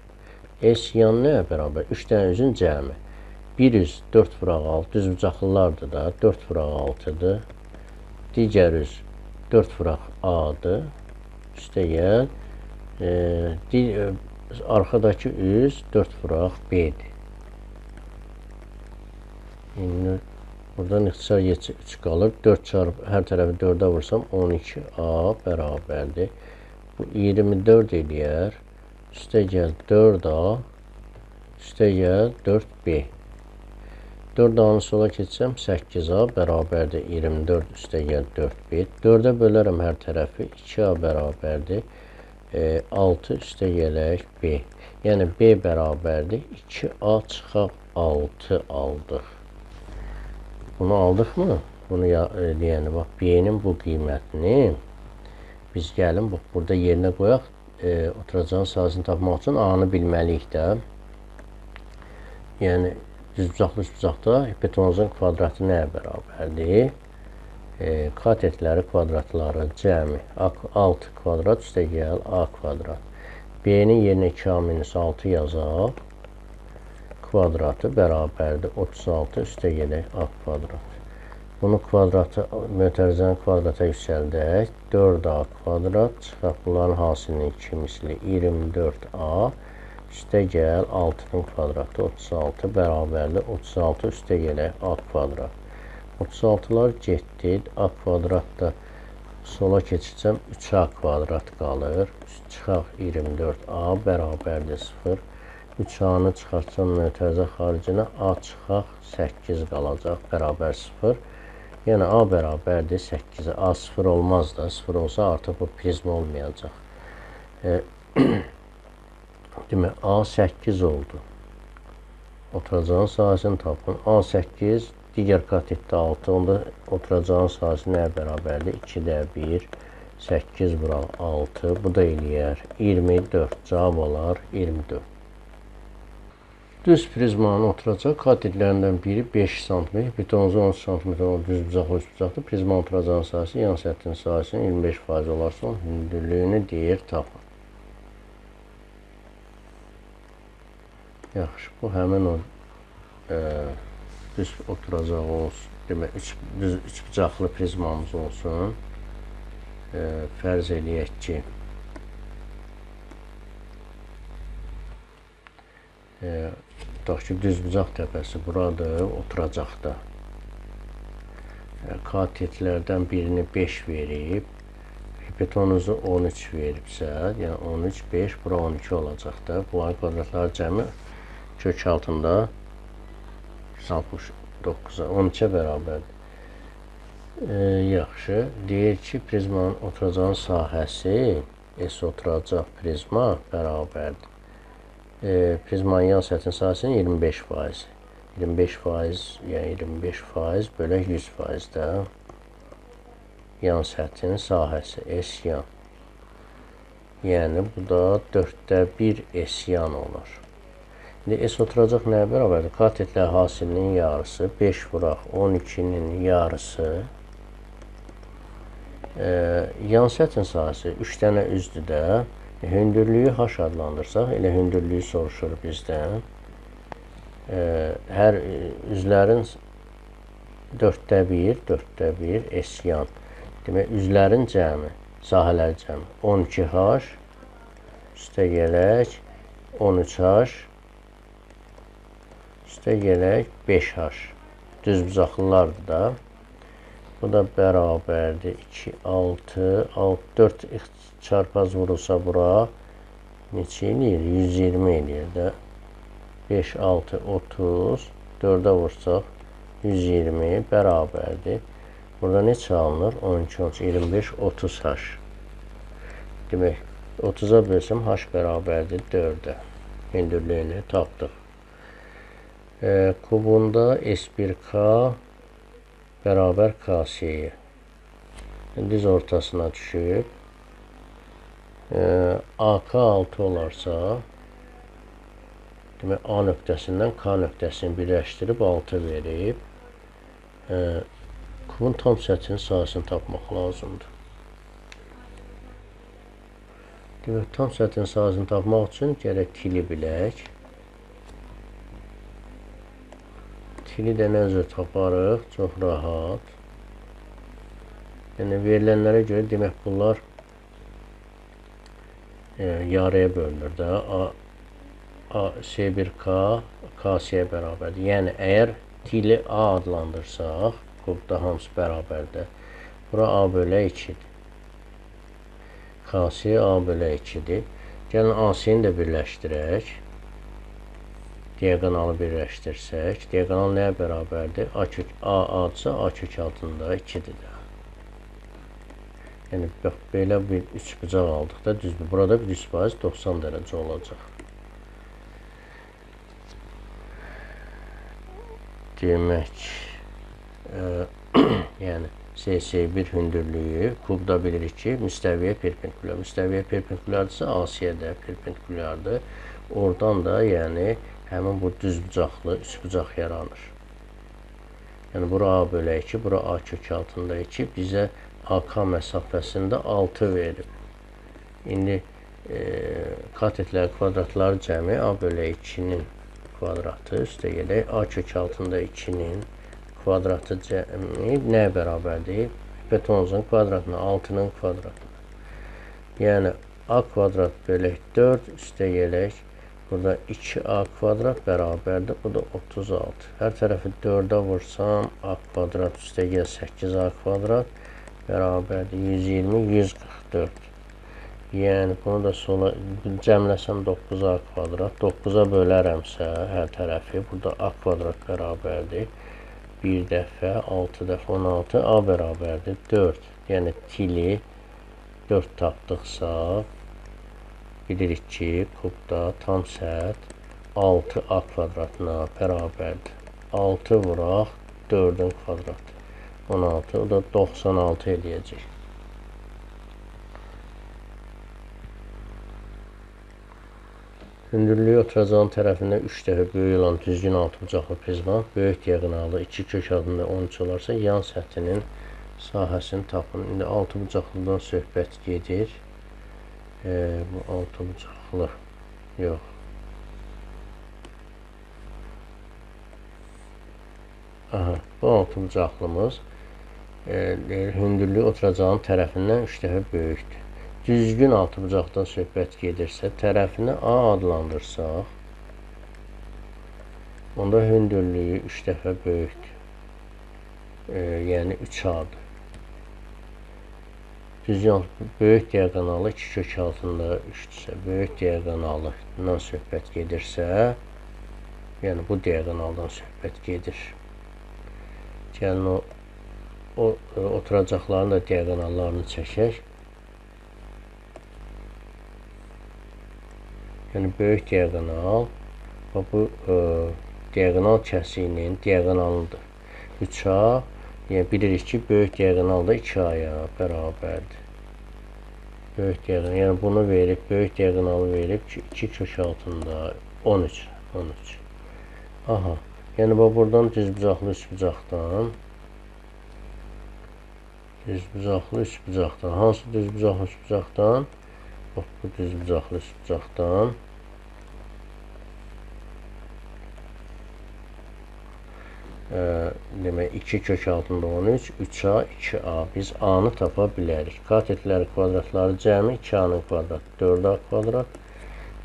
S yan nəyə bərabər? 3 dənə üzün cəmi. Bir üz 4 vuraq 6. Düz bucaqlılardır da. 4 vuraq 6-dır. Digər üz 4 vuraq A-dır. Üstə gəl. Arxadakı üz 4 vuraq B-dir. İndi buradan ixtisar 3 qalır. 4 çarpı hər tərəfi 4-ə vursam 12A bərabərdir. Bu 24 eləyər. Üstə gəl 4A, üstə gəl 4B. 4A-nı sola keçsəm 8A bərabərdir 24, üstə gəl 4B. 4-ə bölərəm hər tərəfi 2A bərabərdir 6 üstə gələk B. Yəni B bərabərdir 2A çıxaq 6 aldıq. Bunu aldıq mı? Bunu yəni bax B-nin bu qiymətini biz gəlin bax burada yerinə qoyaq, oturacağın sahəsini tapmaq üçün A-nı bilməliyik də. Yəni düzbucaqlı üçbucaqda hipotenuzun kvadratı nəyə bərabərdir? Katetləri kvadratları cəmi 6 kvadrat üstə gəl A kvadrat. B-nin yerinə 2A minus 6 yazaq. Kvadratı bərabərdir 36 üstə gələk A kvadrat. Bunu kvadratı, mötərizənin kvadrata yüksəldək. 4A kvadrat çıxaq bunların hasilinin 2 misli 24A üstə gəl 6-nın kvadratı 36 bərabərdir 36 üstə gələk A kvadrat. 36-lar getdi. A kvadrat da sola keçirsəm 3A kvadrat qalır. Çıxaq 24A bərabərdir 0. 3A-nı çıxartsam mötərizə xaricinə A çıxaq 8 qalacaq bərabər 0. Yəni A bərabərdir 8-ə. A 0 olmaz da. 0 olsa artıq bu prizma olmayacaq. Demək A 8 oldu. Oturacağın sahəsini tapın. A 8, digər katetdə 6. Onda oturacağın sahəsi nəyə bərabərdir? 2-də 1, 8 vuraq 6. Bu da eləyər 24. Cavab olar 24. Düz prizmanın oturacaq katetlərindən biri 5 sm, hipotenuzu 13 sm olan düz bucaqlı üçbucaqdır. Prizmanın oturacağın sahəsi yan səthin sahəsinin 25% olarsa, onun hündürlüyünü deyir tapın. Yaxşı, bu həmin o düz oturacaq olsun, demək, düz üçbucaqlı prizmamız olsun. Fərz eləyək ki, tutaq ki, düz bucaq təpəsi buradır, oturacaqda. Katetlərdən birini 5 verib, hipotenuzu 13 veribsə, yəni 13, 5, bura 12 olacaq da. Bunların kvadratları cəmi kök altında 169-a, 13-ə bərabərdir. Yaxşı, deyir ki, prizmanın oturacağın sahəsi, S oturacaq prizma bərabərdir. Prizmanın yan səthin sahəsinin 25%. 25%, yəni 25% bölək 100% də yan səthin sahəsi S yan. Yəni, bu da 4-də 1 S yan olar. İndi S oturacaq nəyə bərabərdir? Katetlər hasilinin yarısı, 5 vuraq 12-nin yarısı. Yan səthin sahəsi 3 dənə üzdür də. Hündürlüyü H adlandırsaq, elə hündürlüyü soruşur bizdən. Hər üzlərin 4-də 1, 4-də 1 S yan. Demək, üzlərin cəmi, sahələr cəmi 12H, üstə gələk 13H, üstə gələk 5H. Düz bucaqlılardır da. Bu da bərabərdir. 2, 6, 6, 4 çarpaz vurulsa bura neçə eləyir? 120 eləyir də. 5, 6, 30, 4-ə vursaq 120 bərabərdir. Burada neçə alınır? 12, 13, 25, 30 H. Demək, 30-a bölsəm H bərabərdir 4-ə. Hündürlüyünü tapdıq. Kubunda S1K bərabər KC-yə. Düz ortasına düşüb. AK 6 olarsa, demək, A nöqtəsindən K nöqtəsini birləşdirib 6 verib. Kubun tam səthinin sahəsini tapmaq lazımdır. Demək, tam səthinin sahəsini tapmaq üçün gərək tili bilək. Tili də nə cür taparıq? Çox rahat. Yəni, verilənlərə görə demək, bunlar yarıya bölünür də. S1K, KC-yə bərabərdir. Yəni, əgər tili A adlandırsaq, kubda hamısı bərabərdir. Bura A bölə 2-dir. KC A bölə 2-dir. Gəlin, AC-ni də birləşdirək. Diaqonalı birləşdirsək, diaqonal nəyə bərabərdir? A kök A A-dırsa, A kök altında 2-dir də. Yəni, bax, belə bir üçbucaq aldıq da, düzdür. Burada bir 100% 90 dərəcə olacaq. Demək, yəni, CC1 hündürlüyü kubda bilirik ki, müstəviyə perpendikulyar. Müstəviyə perpendikulyardırsa, AC-yə də perpendikulyardır. Oradan da, yəni, həmin bu düzbucaqlı üçbucaq yaranır. Yəni, bura A bölə 2, bura A kök altında 2. Bizə AK məsafəsində 6 verib. İndi katetlər kvadratları cəmi A bölə 2-nin kvadratı üstə gedək. A kök altında 2-nin kvadratı cəmi nəyə bərabərdir? Hipotenuzun kvadratına, 6-nın kvadratına. Yəni, A kvadrat bölək 4 üstə gələk. Burada 2A kvadrat bərabərdir. Bu da 36. Hər tərəfi 4-ə vursam, A kvadrat üstə gəl 8A kvadrat bərabərdir. 120, 144. Yəni, bunu da sola cəmləsəm 9A kvadrat. 9-a bölərəmsə hər tərəfi, burada A kvadrat bərabərdir. 1 dəfə, 6 dəfə 16, A bərabərdir 4. Yəni, tili 4 tapdıqsa, bilirik ki, kubda tam səth 6A kvadratına bərabərdir. 6 vuraq 4-ün kvadratı. 16, o da 96 eləyəcək. Hündürlüyü oturacağın tərəfində 3 dəfə böyük olan düzgün altıbucaqlı prizma, böyük diaqonalı 2 kök altında 13 olarsa, yan səthinin sahəsini tapın. İndi altıbucaqlıdan söhbət gedir. Bu altıbucaqlı, yox. Aha, bu altıbucaqlımız hündürlüyü oturacağın tərəfindən 3 dəfə böyükdür. Düzgün altıbucaqdan söhbət gedirsə, tərəfini A adlandırsaq, onda hündürlüyü 3 dəfə böyükdür. Yəni 3A-dır. Düzgün böyük diaqonalı 2 kök altında 3-dürsə, böyük diaqonalından söhbət gedirsə, yəni bu diaqonaldan söhbət gedir. Gəlin o oturacaqların da diaqonallarını çəkək. Yəni, böyük diaqonal və bu diaqonal kəsiyinin diaqonalıdır. 3A, yəni bilirik ki, böyük diaqonal da 2A-ya bərabərdir. Böyük diaqonal, yəni bunu verib, böyük diaqonalı verib ki, 2 kök altında 13, 13. Aha, yəni bax, buradan düzbucaqlı üçbucaqdan, düzbucaqlı üçbucaqdan, hansı düzbucaqlı üçbucaqdan? Bax, bu düzbucaqlı üçbucaqdan demək, 2 kök altında 13, 3A, 2A. Biz A-nı tapa bilərik. Katetləri kvadratları cəmi 2A-nın kvadratı 4A kvadrat,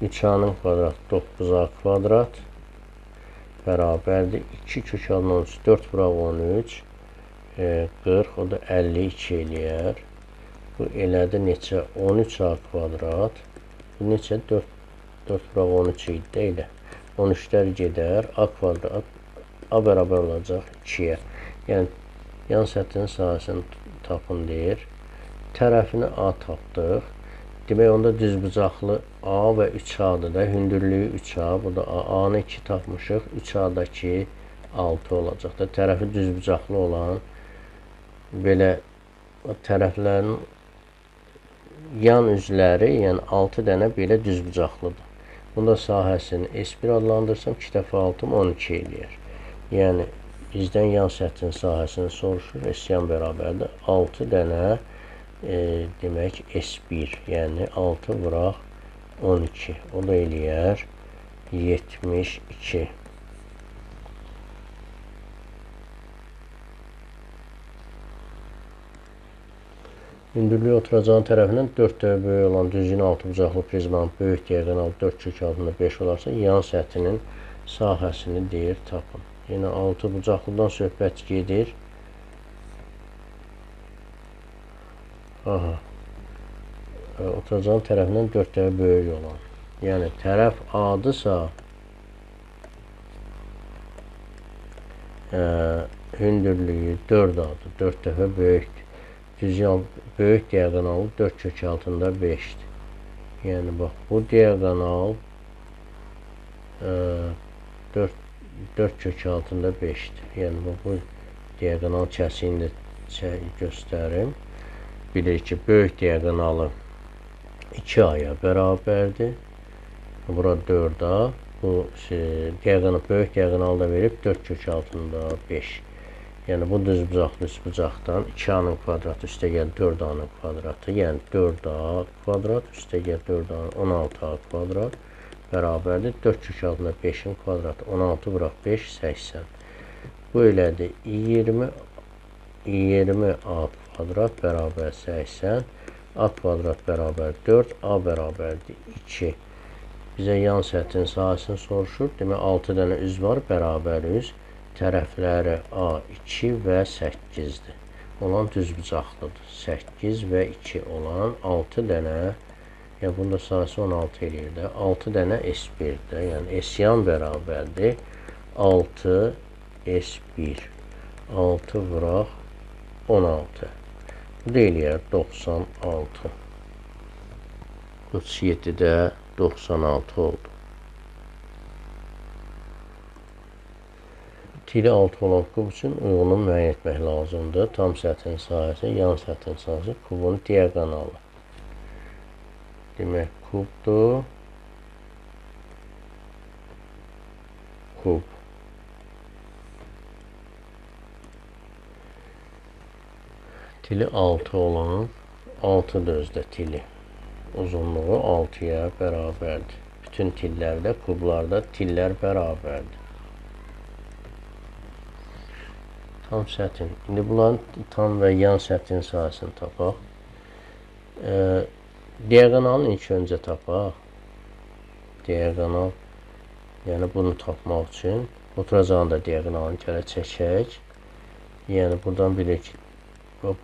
3A-nın kvadratı 9A kvadrat bərabərdir. 2 kök altında 13, 4 vuraq 13, 40, o da 52 eləyər. Bu elədi neçə? 13A kvadrat. Bu neçə? 4, 4 vuraq 13 idi də elə. 13-lər gedər. A kvadrat, A bərabər olacaq 2-yə. Yəni, yan səthinin sahəsini tapın deyir. Tərəfini A tapdıq. Demək, onda düzbucaqlı A və 3A-dır da. Hündürlüyü 3A. Bu da A. A-nı 2 tapmışıq. 3A-dakı 6 olacaq da. Tərəfi düzbucaqlı olan belə tərəflərin yan üzləri, yəni 6 dənə belə düzbucaqlıdır. Bunda sahəsini S1 adlandırsam, 2 dəfə 6 12 eləyər. Yəni, bizdən yan səthinin sahəsini soruşur. S yan bərabərdir. 6 dənə demək S1, yəni 6 vuraq 12. O da eləyər 72. Hündürlüyü oturacağın tərəfindən 4 dəfə böyük olan düzgün altıbucaqlı prizmanın böyük diaqonalı 4 kök altında 5 olarsa, yan səthinin sahəsini deyir, tapın. Yenə altıbucaqlıdan söhbət gedir. Aha. Oturacağın tərəfindən 4 dəfə böyük olan. Yəni, tərəf A-dırsa, hündürlüyü 4A-dır. 4 dəfə böyükdür. Düzgün böyük diaqonalı 4 kök altında 5-dir. Yəni, bax, bu diaqonal 4 kök altında 5-dir. Yəni, bax, bu diaqonal kəsiyini də göstərim. Bilirik ki, böyük diaqonalı 2A-ya bərabərdir. Bura 4A. Bu diaqonal, böyük diaqonalı da verib 4 kök altında 5. Yəni, bu düzbucaqlı üçbucaqdan 2A-nın kvadratı üstəgəl 4A-nın kvadratı, yəni 4A kvadrat üstəgəl 4A-nın 16A kvadrat bərabərdir. 4 kök altında 5-in kvadratı 16 vuraq 5, 80. Bu elədir 20A kvadrat bərabər 80, A kvadrat bərabər 4, A bərabərdir 2. Bizə yan səthinin sahəsini soruşur. Demək, 6 dənə üz var, bərabər üz. Tərəfləri A, 2 və 8-dir. Olan düzbucaqlıdır. 8 və 2 olan 6 dənə, yəni bunda sahəsi 16 eləyir də, 6 dənə S1-dir. Yəni S yan bərabərdir. 6 S1. 6 vuraq 16. Bu da eləyər 96. 37-də 96 oldu. Tili 6 olan kub üçün uyğunu müəyyən etmək lazımdır. Tam səthin sahəsi, yan səthin sahəsi, kubun diaqonalı. Demək, kubdur. Kub. Tili 6 olan, 6 özdə tili. Uzunluğu 6-ya bərabərdir. Bütün tillərdə, kublarda tillər bərabərdir. Tam sətin. İndi bunların tam və yan sətin sahəsini tapaq. Diaqonalını ilk öncə tapaq. Diaqonal, yəni bunu tapmaq üçün oturacağını da diaqonalını gələ çəkək. Yəni buradan bilirik ki,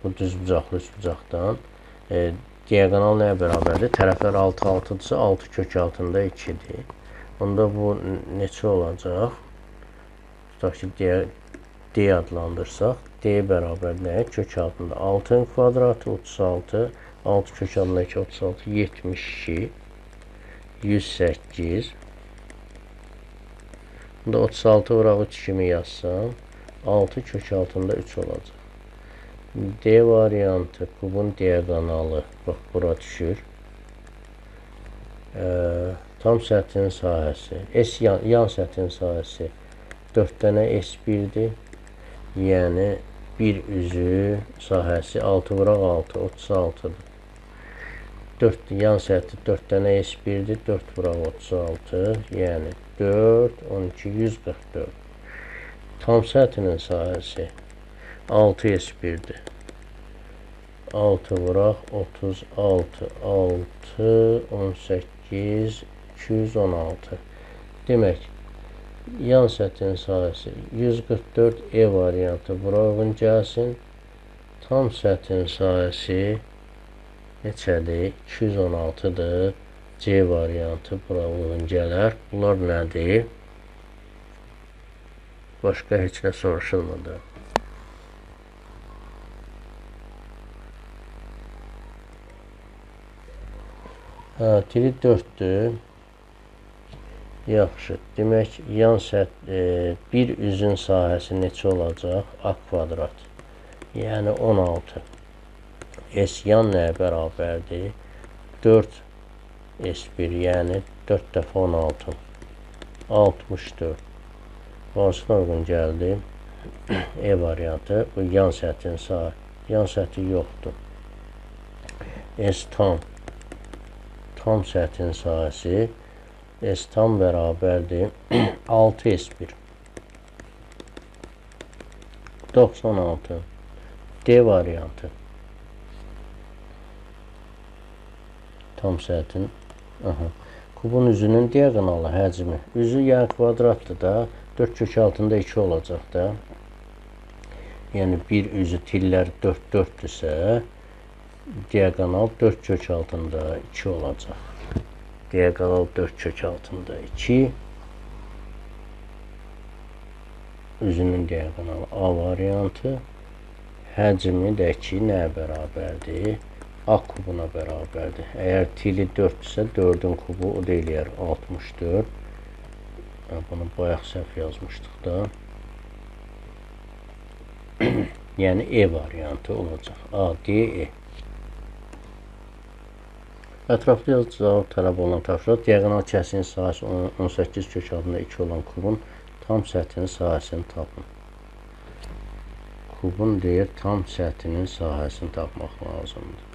bu düzbucaqlı üçbucaqdan diaqonal nəyə bərabərdir? Tərəflər 6, 6-dırsa 6 kök altında 2-dir. Onda bu neçə olacaq? Tutaq ki, D adlandırsaq, D bərabər nəyə? Kök altında 6-ın kvadratı 36, 6 kök altında 2, 36, 72, 108. Bunda 36 vuraq 3 kimi yazsam, 6 kök altında 3 olacaq. D variantı, kubun diaqonalı, bax, bura düşür. Tam səthinin sahəsi, S yan səthinin sahəsi 4 dənə S1-dir. Yəni, bir üzü sahəsi 6 vuraq 6, 36-dır. 4 yan səthi 4 dənə S1-dir, 4 vuraq 36, yəni 4, 12, 144. Tam səthinin sahəsi 6 S1-dir. 6 vuraq 36, 6, 18, 216. Demək, yan səthin sahəsi 144 E variantı bura uyğun gəlsin. Tam səthin sahəsi neçədir? 216-dır. C variantı bura uyğun gələr. Bunlar nədir? Başqa heç nə soruşulmadı. Tili 4-dür. Yaxşı. Demək, yan səth bir üzün sahəsi neçə olacaq? A kvadrat. Yəni 16. S yan nəyə bərabərdir? 4 S1, yəni 4 dəfə 16. 64. Hansına uyğun gəldi? E variantı. Bu yan səthin sahə. Yan səthi yoxdur. S tam. Tam səthin sahəsi S tam bərabərdir 6 S1. 96. D variantı. Tam səthin. Aha. Kubun üzünün diaqonalı həcmi. Üzü yəni kvadratdır da. 4 kök altında 2 olacaq da. Yəni bir üzü tillər 4 4-dürsə, diaqonal 4 kök altında 2 olacaq. Diaqonal 4 kök altında 2. Üzünün diaqonalı A variantı. Həcmi də ki nəyə bərabərdir? A kubuna bərabərdir. Əgər tili 4-dürsə, 4-ün kubu o da eləyər 64. Bunu bayaq səhv yazmışdıq da. Yəni E variantı olacaq. A, D, E. Ətraflı yazı cavab tələb olunan tapşırıq. Diaqonal kəsiyin sahəsi 18 kök altında 2 olan kubun tam səthinin sahəsini tapın. Kubun deyir, tam səthinin sahəsini tapmaq lazımdır.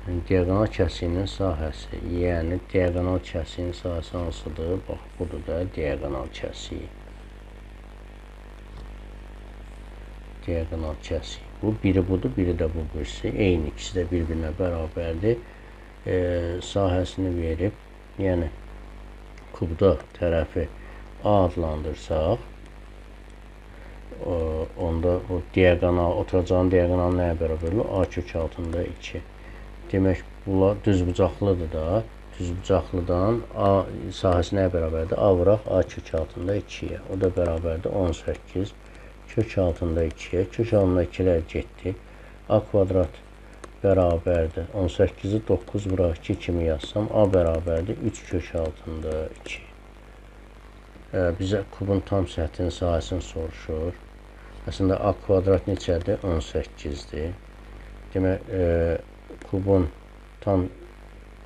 Yəni, diaqonal kəsiyinin sahəsi, yəni diaqonal kəsiyinin sahəsi hansıdır? Bax, budur da diaqonal kəsiyi. Diaqonal kəsiyi. Bu, biri budur, biri də bu birisi. Eyni, ikisi də bir-birinə bərabərdir. Sahəsini verib, yəni kubda tərəfi A adlandırsaq, onda o diaqonal, oturacağın diaqonal nəyə bərabərdir? A kök altında 2. Demək, bunlar düzbucaqlıdır da. Düzbucaqlıdan A sahəsi nəyə bərabərdir? A vuraq A kök altında 2-yə. O da bərabərdir 18 kök altında 2-yə. Kök altında 2-lər getdi. A kvadrat bərabərdir. 18-i 9 vuraq 2 kimi yazsam, A bərabərdir 3 kök altında 2. Bizə kubun tam səthinin sahəsini soruşur. Əslində, A kvadrat neçədir? 18-dir. Demək, kubun tam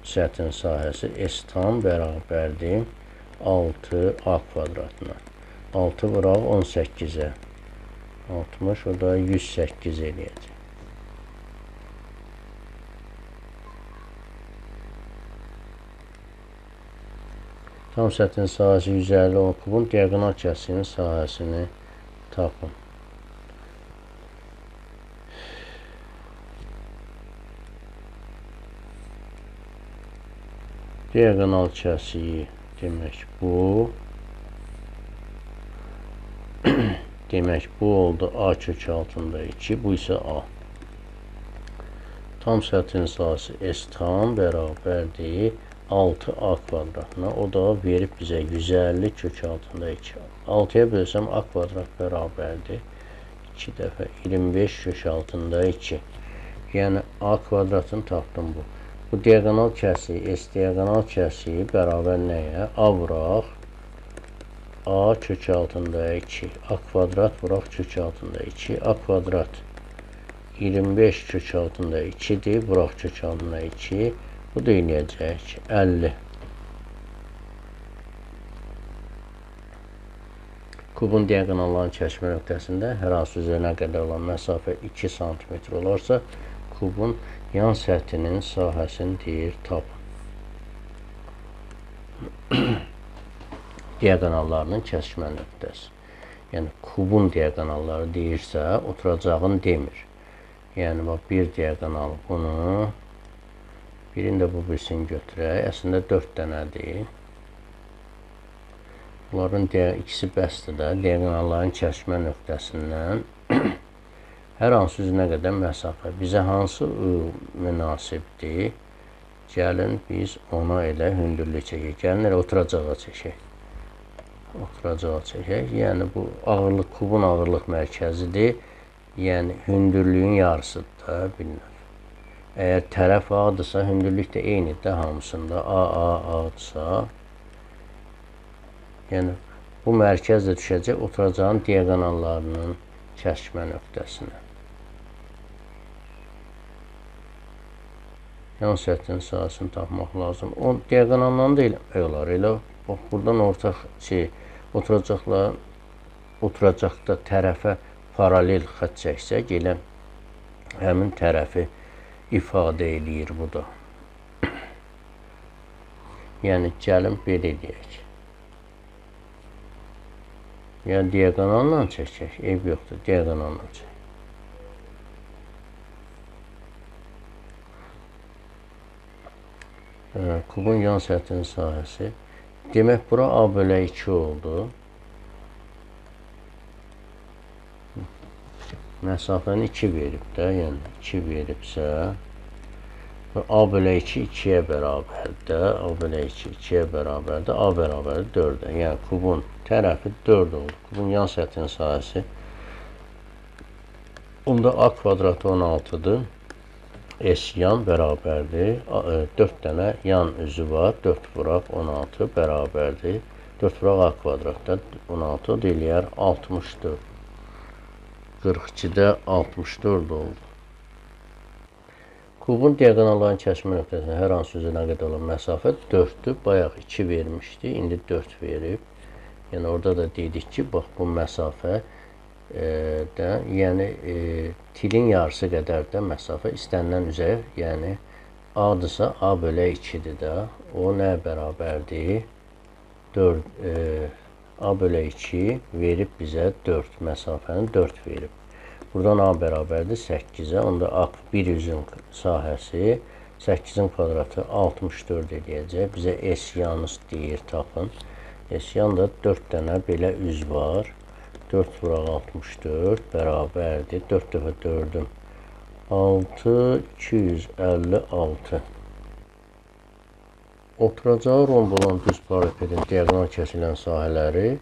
səthinin sahəsi S tam bərabərdir 6 A kvadratına. 6 vuraq 18-ə. 60, o da 108 eləyəcək. Tam səthinin sahəsi 150 olan kubun diaqonal kəsiyinin sahəsini tapın. Diaqonal kəsiyi demək bu. Demək bu oldu A kök altında 2, bu isə A. Tam səthinin sahəsi S tam bərabərdir 6A kvadratına. O da verib bizə 150 kök altında 2. 6-ya bölsəm A kvadrat bərabərdir 2 dəfə 25 kök altında 2. Yəni A kvadratını tapdım bu. Bu diaqonal kəsiyi, S diaqonal kəsiyi bərabər nəyə? A vuraq A kök altında 2. A kvadrat vuraq kök altında 2. A kvadrat 25 kök altında 2-dir. Vuraq kök altında 2. Bu da eləyəcək 50. Kubun diaqonalların kəsişmə nöqtəsində hər hansı üzərinə qədər olan məsafə 2 sm olarsa, kubun yan səthinin sahəsini deyir, tapın. Diaqonallarının kəsişmə nöqtəsi. Yəni, kubun diaqonalları deyirsə, oturacağın demir. Yəni, bax, bir diaqonal bunu, birini də bu birisini götürək. Əslində, 4 dənədir. Bunların ikisi bəsdir də. Diaqonalların kəsişmə nöqtəsindən Hər hansı üzünə qədər məsafə. Bizə hansı münasibdir? Gəlin biz ona elə hündürlük çəkək. Gəlin elə oturacağa çəkək. Oturacağa çəkək. Yəni bu ağırlıq, kubun ağırlıq mərkəzidir. Yəni hündürlüyün yarısıdır da bir növ. Əgər tərəf A-dırsa, hündürlük də eynidir də hamısında. A, A, A-dırsa, yəni bu mərkəz də düşəcək oturacağın diaqonallarının kəsişmə nöqtəsinə. Yan səthinin sahəsini tapmaq lazım. O diaqonallarını da eləmək olar. Elə bax, buradan ortaq şey, oturacaqlar, oturacaqda tərəfə paralel xətt çəksək, elə həmin tərəfi ifadə eləyir bu da. Yəni, gəlin belə eləyək. Yəni, diaqonalla çəkək, eyb yoxdur, diaqonalla çəkək. Kubun yan səthinin sahəsi. Demək, bura A bölə 2 oldu. Məsafəni 2 verib də, yəni 2 veribsə, A bölə 2 2-yə bərabərdir, A bölə 2 2-yə bərabərdir, A bərabərdir 4-ə. Yəni, kubun tərəfi 4 oldu. Kubun yan səthinin sahəsi. Onda A kvadratı 16-dır. S yan bərabərdir. 4 dənə yan üzü var. 4 vuraq 16 bərabərdir. 4 vuraq A kvadratda 16 eləyər 64. 42-də 64 oldu. Kubun diaqonalların kəsişmə nöqtəsində hər hansı üzünə qədər olan məsafə 4-dür. Bayaq 2 vermişdi, indi 4 verib. Yəni orada da dedik ki, bax bu məsafə də, yəni tilin yarısı qədər də məsafə istənilən üzə, yəni A-dırsa A bölə 2-dir də. O nə bərabərdir? 4, A bölə 2 verib bizə 4, məsafəni 4 verib. Buradan A bərabərdir 8-ə, onda A bir üzün sahəsi 8-in kvadratı 64 eləyəcək. Bizə S yanı deyir, tapın. S yan da 4 dənə belə üz var. 4 vuraq 64 bərabərdir. 4 dəfə 4-ün 6, 256. Oturacağı romb olan düz paralelipedin diaqonal kəsilən sahələri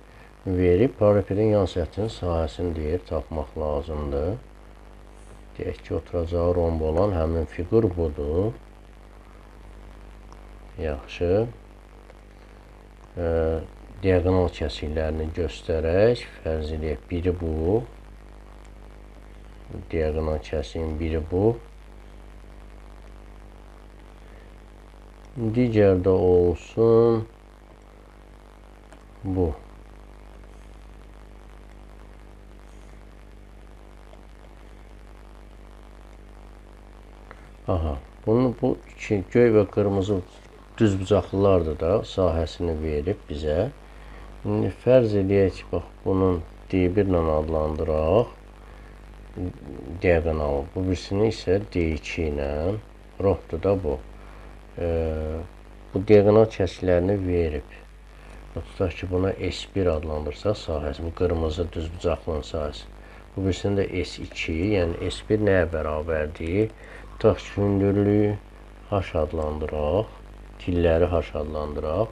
verib, paralelipedin yan səthinin sahəsini deyir, tapmaq lazımdır. Deyək ki, oturacağı romb olan həmin fiqur budur. Yaxşı. Diaqonal kəsiklərini göstərək. Fərz eləyək, biri bu. Diaqonal kəsiyin biri bu. Digər də olsun bu. Aha, bunu bu iki göy və qırmızı düz bucaqlılardır da sahəsini verib bizə. İndi fərz eləyək ki, bax bunun D1 ilə adlandıraq diaqonalı. Bu birisini isə D2 ilə, rohdur da bu. Bu diaqonal kəsiklərini verib. Tutaq ki, buna S1 adlandırsaq sahəsi, bu qırmızı düz bucaqlının sahəsi. Bu birisini də S2, yəni S1 nəyə bərabərdir? Tutaq ki, hündürlüyü H adlandıraq, tilləri H adlandıraq.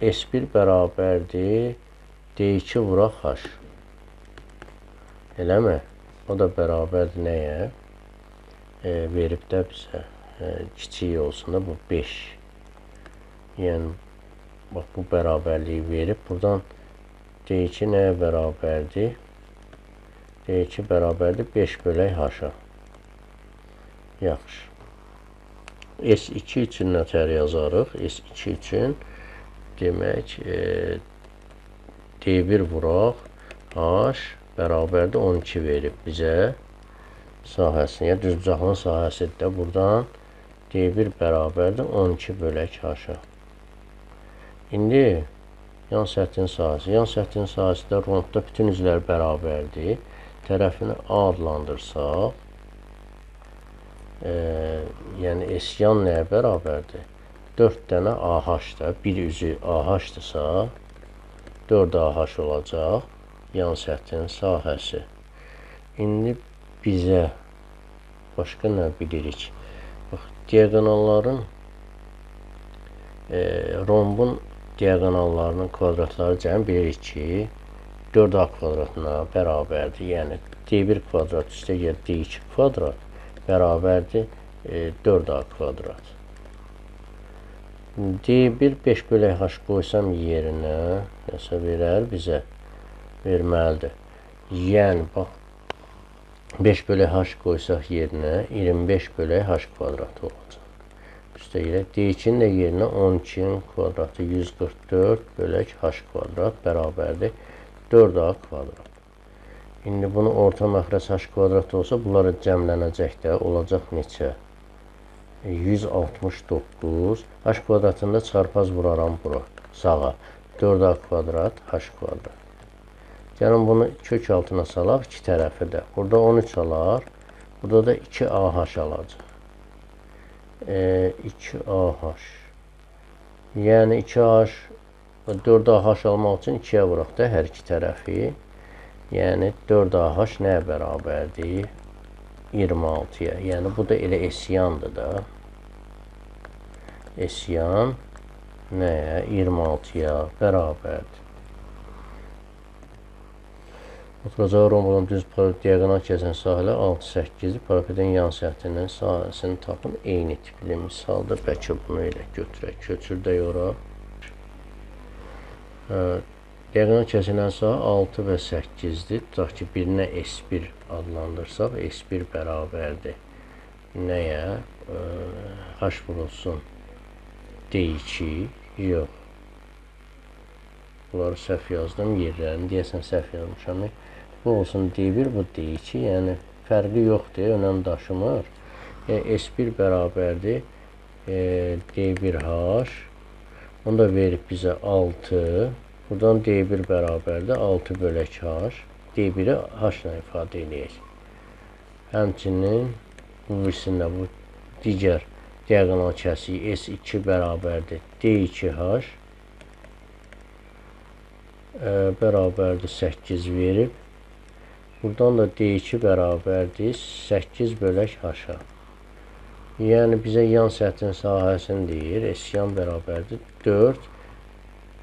S1 bərabərdir D2 vuraq H. Eləmi? O da bərabərdir nəyə? Verib də bizə. Kiçik olsun da bu 5. Yəni, bax bu bərabərliyi verib. Buradan D2 nəyə bərabərdir? D2 bərabərdir 5 bölək H-a. Yaxşı. S2 üçün nətər yazarıq? S2 üçün demək D1 vuraq H bərabərdir 12 verib bizə sahəsini. Yəni düzbucaqlının sahəsidir də. Buradan D1 bərabərdir 12 bölək H-a. İndi yan səthinin sahəsi. Yan səthinin sahəsi də rondda bütün üzvlər bərabərdir. Tərəfini A adlandırsaq, yəni S yan nəyə bərabərdir? 4 dənə AH-da, bir üzü AH-dırsa, 4 AH olacaq yan səthinin sahəsi. İndi bizə başqa nə bilirik? Bax, diaqonalların, rombun diaqonallarının kvadratları cəmi bilirik ki, 4A kvadratına bərabərdir. Yəni, D1 kvadrat üstə gəl D2 kvadrat bərabərdir 4A kvadrat. D1 5 bölək H qoysam yerinə, nəsə verər bizə, verməlidir. Yəni, bax, 5 bölək H qoysaq yerinə 25 bölək H kvadratı olacaq. Üstə gələk, D2-nin də yerinə 12-nin kvadratı 144 bölək H kvadrat bərabərdir 4A kvadrat. İndi bunu orta məxrəc H kvadrat olsa, bunlara cəmlənəcək də, olacaq neçə? 169. H kvadratında çarpaz vuraram bura, sağa. 4A kvadrat, H kvadrat. Gəlin bunu kök altına salaq iki tərəfi də. Burada 13 alar, burada da 2AH alacaq. 2AH. Yəni 2AH, 4AH almaq üçün 2-yə vuraq da hər iki tərəfi. Yəni 4AH nəyə bərabərdir? 26-ya. Yəni bu da elə esyandır da. Esyan nəyə? 26-ya bərabərdir. Oturacağı romb olan düz diaqonal kəsən sahələ 6-8-dir. Parapedin yan səthinin sahəsini tapın. Eyni tipli misaldır. Bəlkə bunu elə götürək, köçürdək ora. Diaqonal kəsilən sahə 6 və 8-dir. Tutaq ki, birinə S1 adlandırsaq, S1 bərabərdir. Nəyə? H vurulsun D2. Yox. Bunları səhv yazdım yerlərini. Deyəsən səhv yazmışam. Bu olsun D1, bu D2. Yəni, fərqi yoxdur, önəm daşımır. S1 bərabərdir D1H. Onu da verib bizə 6. Buradan D1 bərabərdir 6 bölək H. D1-i H ilə ifadə eləyək. Həmçinin bu birisində bu digər diaqonal kəsiyi S2 bərabərdir D2H bərabərdir 8 verib. Buradan da D2 bərabərdir 8 bölək H-a. Yəni bizə yan səthin sahəsini deyir. S yan bərabərdir 4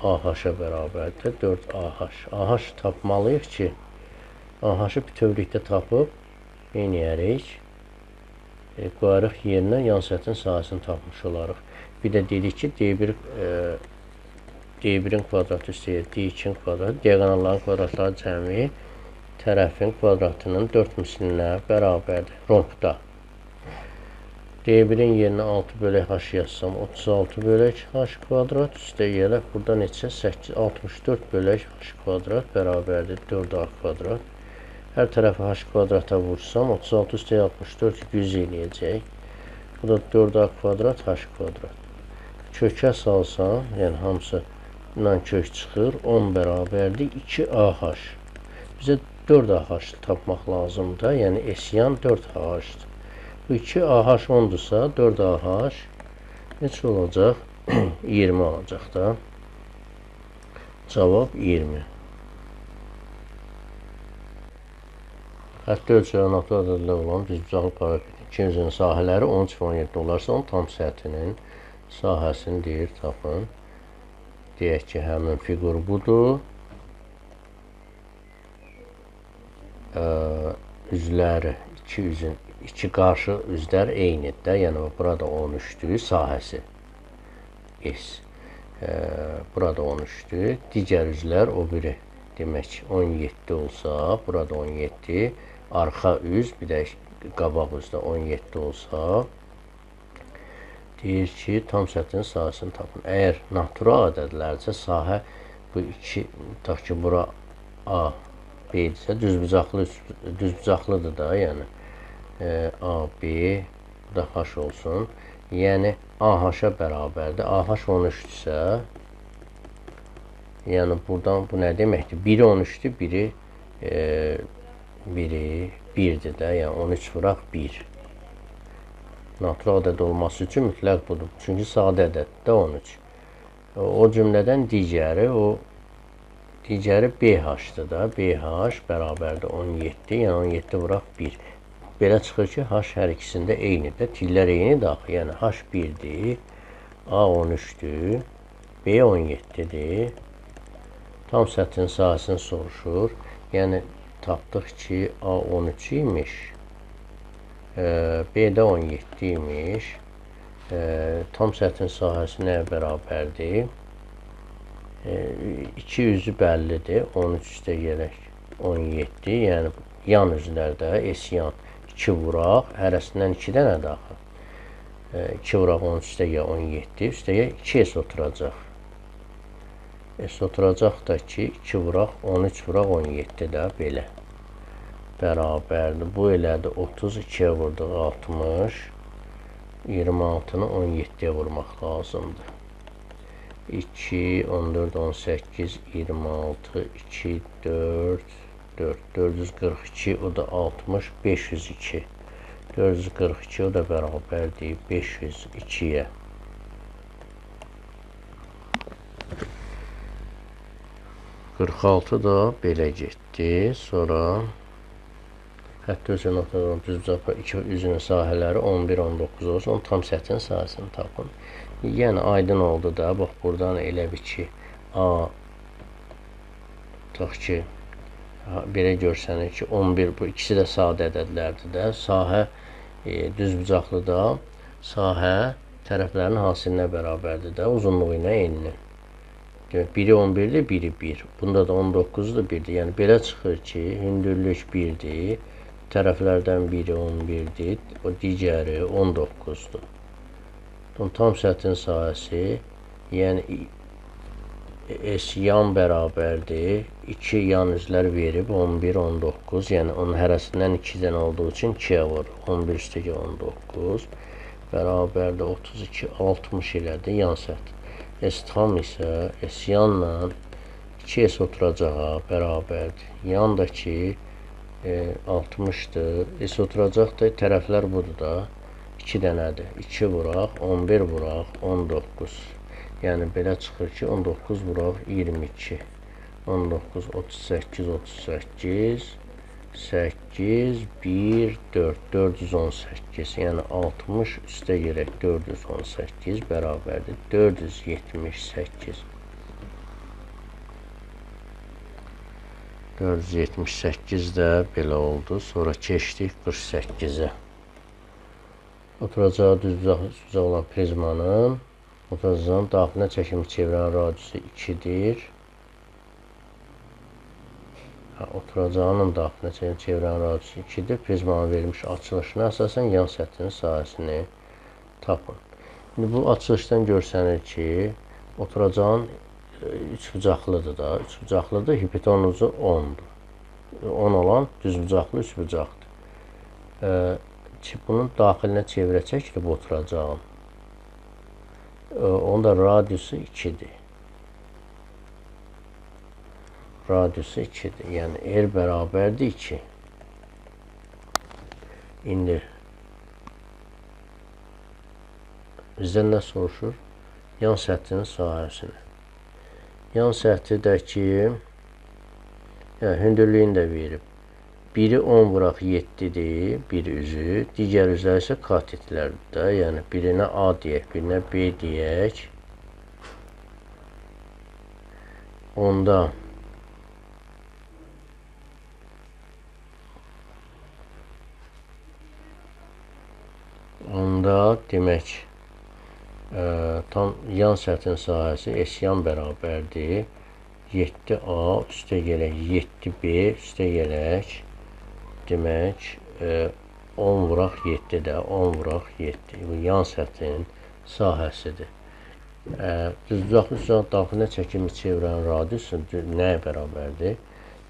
AH-a bərabərdir 4 AH. AH tapmalıyıq ki, AH-ı bütövlükdə tapıb eynəyərik. Qoyarıq yerinə yan səthin sahəsini tapmış olarıq. Bir də dedik ki, D1-in kvadratı üstə D2-in kvadratı, diaqonalların kvadratları cəmi tərəfin kvadratının 4 mislinə bərabərdir rombda. D1-in yerinə 6 bölək H yazsam, 36 bölək H kvadrat üstə gələk. Burada neçə? 8, 64 bölək H kvadrat bərabərdir 4A kvadrat. Hər tərəfi H kvadrata vursam, 36 üstə 64 100 eləyəcək. Bu da 4A kvadrat H kvadrat. Kökə salsam, yəni hamısından kök çıxır, 10 bərabərdir 2AH. Bizə 4AH tapmaq lazımdır, yəni S yan 4AH-dır. Bu 2AH 10-dursa, 4AH neçə olacaq? 20 olacaq da. Cavab 20. Xətti ölçüləri natural ədədlər olan düzbucaqlı parapedin iki üzünün sahələri 13 və 17 olarsa, onun tam səthinin sahəsini deyir, tapın. Deyək ki, həmin fiqur budur. Üzləri, iki üzün, iki qarşı üzlər eynidir də, yəni burada 13-dür sahəsi. S. Burada 13-dür. Digər üzlər o biri. Demək 17 olsa, burada 17, arxa üz, bir də qabaq üzdə 17 olsa, deyir ki, tam səthin sahəsini tapın. Əgər natural ədədlərsə, sahə bu iki, tutaq ki, bura A, B-dirsə, düzbucaqlıdır da, yəni A, B, bu da H olsun. Yəni AH-a bərabərdir. AH 13-dürsə, yəni buradan bu nə deməkdir? Biri 13-dür, biri 1-dir də, yəni 13 vuraq 1. Natural ədəd olması üçün mütləq budur. Çünki sadə ədəd də 13. O cümlədən digəri o Digəri BH-dır da. BH bərabərdir 17, yəni 17 vuraq 1. Belə çıxır ki, H hər ikisində eynidir. Tillər eynidir axı. Yəni H 1-dir, A 13-dür, B 17-dir. Tam səthin sahəsini soruşur. Yəni tapdıq ki, A 13 imiş, B də 17 imiş. Tam səthin sahəsi nəyə bərabərdir? İki üzü bəllidir. 13 üstə gələk 17. Yəni yan üzlərdə S yan 2 vuraq. Hərəsindən 2 dənədir axı. 2 vuraq 13 üstə gəl 17. Üstə gəl 2 S oturacaq. S oturacaq da ki, 2 vuraq 13 vuraq 17 də belə. Bərabərdir. Bu elədi 30. 2-yə vurduq 60. 26-nı 17-yə vurmaq lazımdır. 2, 14, 18, 26, 2, 4, 4, 442, o da 60, 502. 442, o da bərabərdir 502-yə. 46 da belə getdi. Sonra hətta ölçə nöqtədən düzbucaq iki üzünün sahələri 11, 19 olsun. Onun tam səthin sahəsini tapın. Yəni aydın oldu da, bax buradan elə bir ki, A tutaq ki, belə görsənir ki, 11, bu ikisi də sadə ədədlərdir də. Sahə düzbucaqlı da, sahə tərəflərin hasilinə bərabərdir də, uzunluğu ilə eninin. Demək, biri 11-dir, biri 1. Bunda da 19-dur, 1-dir. Yəni belə çıxır ki, hündürlük 1-dir, tərəflərdən biri 11-dir, o digəri 19-dur. Tam səthin sahəsi, yəni S yan bərabərdir. 2 yan üzlər verib 11, 19. Yəni onun hərəsindən 2 dənə olduğu üçün 2-yə vurur. 11 üstəgə 19 bərabərdir 32, 60 elədi yan səth. S tam isə S yanla 2S oturacağa bərabərdir. Yan da ki 60-dır. S oturacaq da tərəflər budur da. 2 dənədir. 2 vuraq, 11 vuraq, 19. Yəni belə çıxır ki, 19 vuraq 22. 19, 38, 38, 8, 1, 4, 418. Yəni 60 üstə gələk 418 bərabərdir 478. 478 də belə oldu. Sonra keçdik 48-ə. Oturacağı düzbucaq olan prizmanın oturacağın daxilinə çəkilmiş çevrənin radiusu 2-dir. Oturacağının daxilinə çəkilmiş çevrənin radiusu 2-dir. Prizmanın verilmiş açılışına əsasən yan səthinin sahəsini tapın. İndi bu açılışdan görsənir ki, oturacağın üçbucaqlıdır da. Üçbucaqlıdır, hipotenuzu 10-dur. 10 olan düzbucaqlı üçbucaqdır. Bunun daxilinə çevrə çəkilib oturacağın. Onun da radiusu 2-dir. Radiusu 2-dir. Yəni R bərabərdir 2. İndi bizdən nə soruşur? Yan səthinin sahəsini. Yan səthi də ki, yəni hündürlüyünü də verib. Biri 10 vuraq 7-dir, bir üzü. Digər üzlər isə katetlərdir də. Yəni birinə A deyək, birinə B deyək. Onda demək, tam yan səthin sahəsi S yan bərabərdir. 7A üstə gələk, 7B üstə gələk. Demək, 10 vuraq 7 də, 10 vuraq 7. Bu yan səthin sahəsidir. Düzbucaqlı üçbucaq daxilinə çəkilmiş çevrənin radiusu nəyə bərabərdir?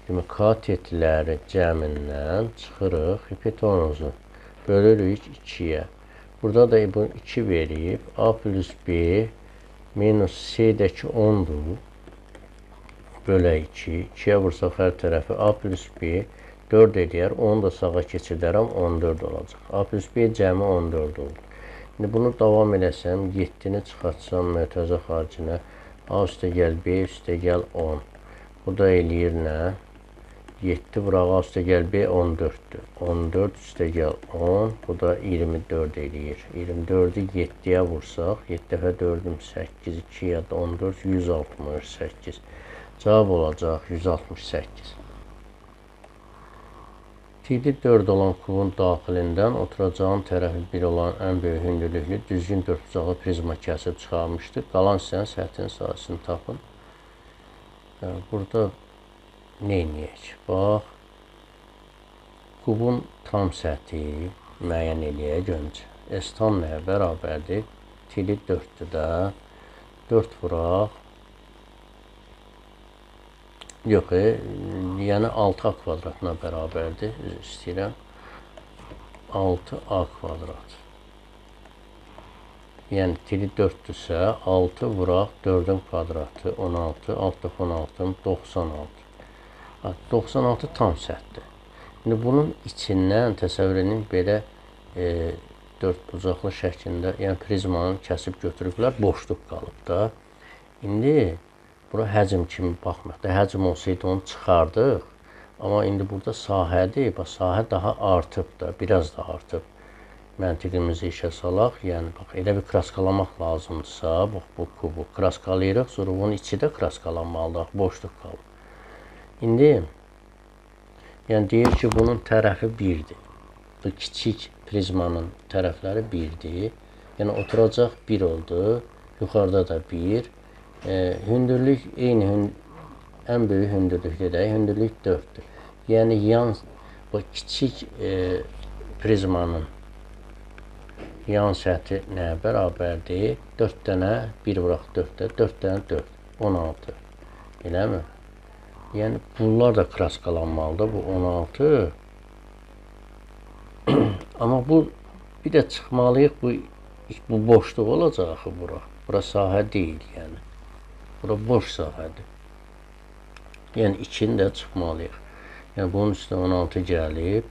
Demək, katetləri cəmindən çıxırıq hipotenuzu. Bölürük 2-yə. Burada da bunu 2 verib. A plus B minus C-dəki 10-dur. Bölək 2. 2-yə vursaq hər tərəfi A plus B 4 eləyər. 10 da sağa keçirdərəm, 14 olacaq. A plus B cəmi 14 oldu. İndi bunu davam eləsəm, 7-ni çıxartsam mötərizə xaricinə, A üstə gəl B üstə gəl 10. Bu da eləyir nə? 7 vuraq A üstəgəl B 14-dür. 14 üstəgəl 10, bu da 24 eləyir. 24-ü 7-yə vursaq, 7 dəfə 4-üm 8, 2 ya da 14, 168. Cavab olacaq 168. Tili 4 olan kubun daxilindən oturacağın tərəfi 1 olan ən böyük hündürlüklü düzgün dördbucaqlı prizma kəsib çıxarmışdır. Qalan hissənin səthinin sahəsini tapın. Burada nə eləyək? Bax, kubun tam səthi müəyyən eləyək öncə. S tam nəyə bərabərdir? Tili 4-dür də. 4 vuraq. Yox, yəni 6A kvadratına bərabərdir. Üzr istəyirəm. 6A kvadrat. Yəni tili 4-dürsə, 6 vuraq 4-ün kvadratı 16, 6 dəfə 16, 96. 96 tam sətdir. İndi bunun içindən təsəvvür edin, belə dörd bucaqlı şəklində, yəni prizmanı kəsib götürüblər, boşluq qalıb da. İndi bura həcm kimi baxmaq da, həcm olsaydı onu çıxardıq. Amma indi burada sahədir, bax sahə daha artıb da, biraz da artıb. Məntiqimizi işə salaq, yəni bax elə bir kraskalamaq lazımdırsa, bax bu kubu kraskalayırıq, sonra bunun içi də kraskalanmalıdır, boşluq qalıb. İndi, yəni deyir ki, bunun tərəfi 1-dir. Bu kiçik prizmanın tərəfləri 1-dir. Yəni oturacaq 1 oldu, yuxarıda da 1. Hündürlük eyni, ən böyük hündürlükdür də, hündürlük 4-dür. Yəni yan, bu kiçik prizmanın yan səthi nəyə bərabərdir? 4 dənə 1 vuraq 4-də, 4 dənə 4, 16. Eləmi? Yəni bunlar da kraskalanmalıdır, bu 16. Amma bu, bir də çıxmalıyıq, bu boşluq olacaq axı bura. Bura sahə deyil, yəni. Bura boş sahədir. Yəni 2-ni də çıxmalıyıq. Yəni bunun üstünə 16 gəlib.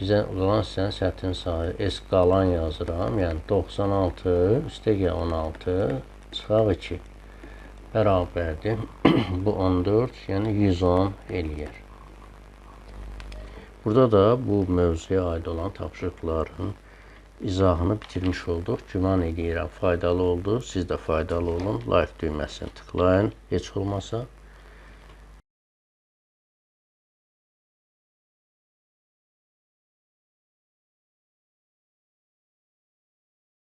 Bizə qalan hissənin səthinin sahəsi S qalan yazıram. Yəni 96 üstəgəl 16 çıxaq 2 bərabərdir. Bu 14, yəni 110 eləyər. Burada da bu mövzuya aid olan tapşırıqların izahını bitirmiş olduq. Güman eləyirəm, faydalı oldu. Siz də faydalı olun. Like düyməsini tıklayın. Heç olmasa.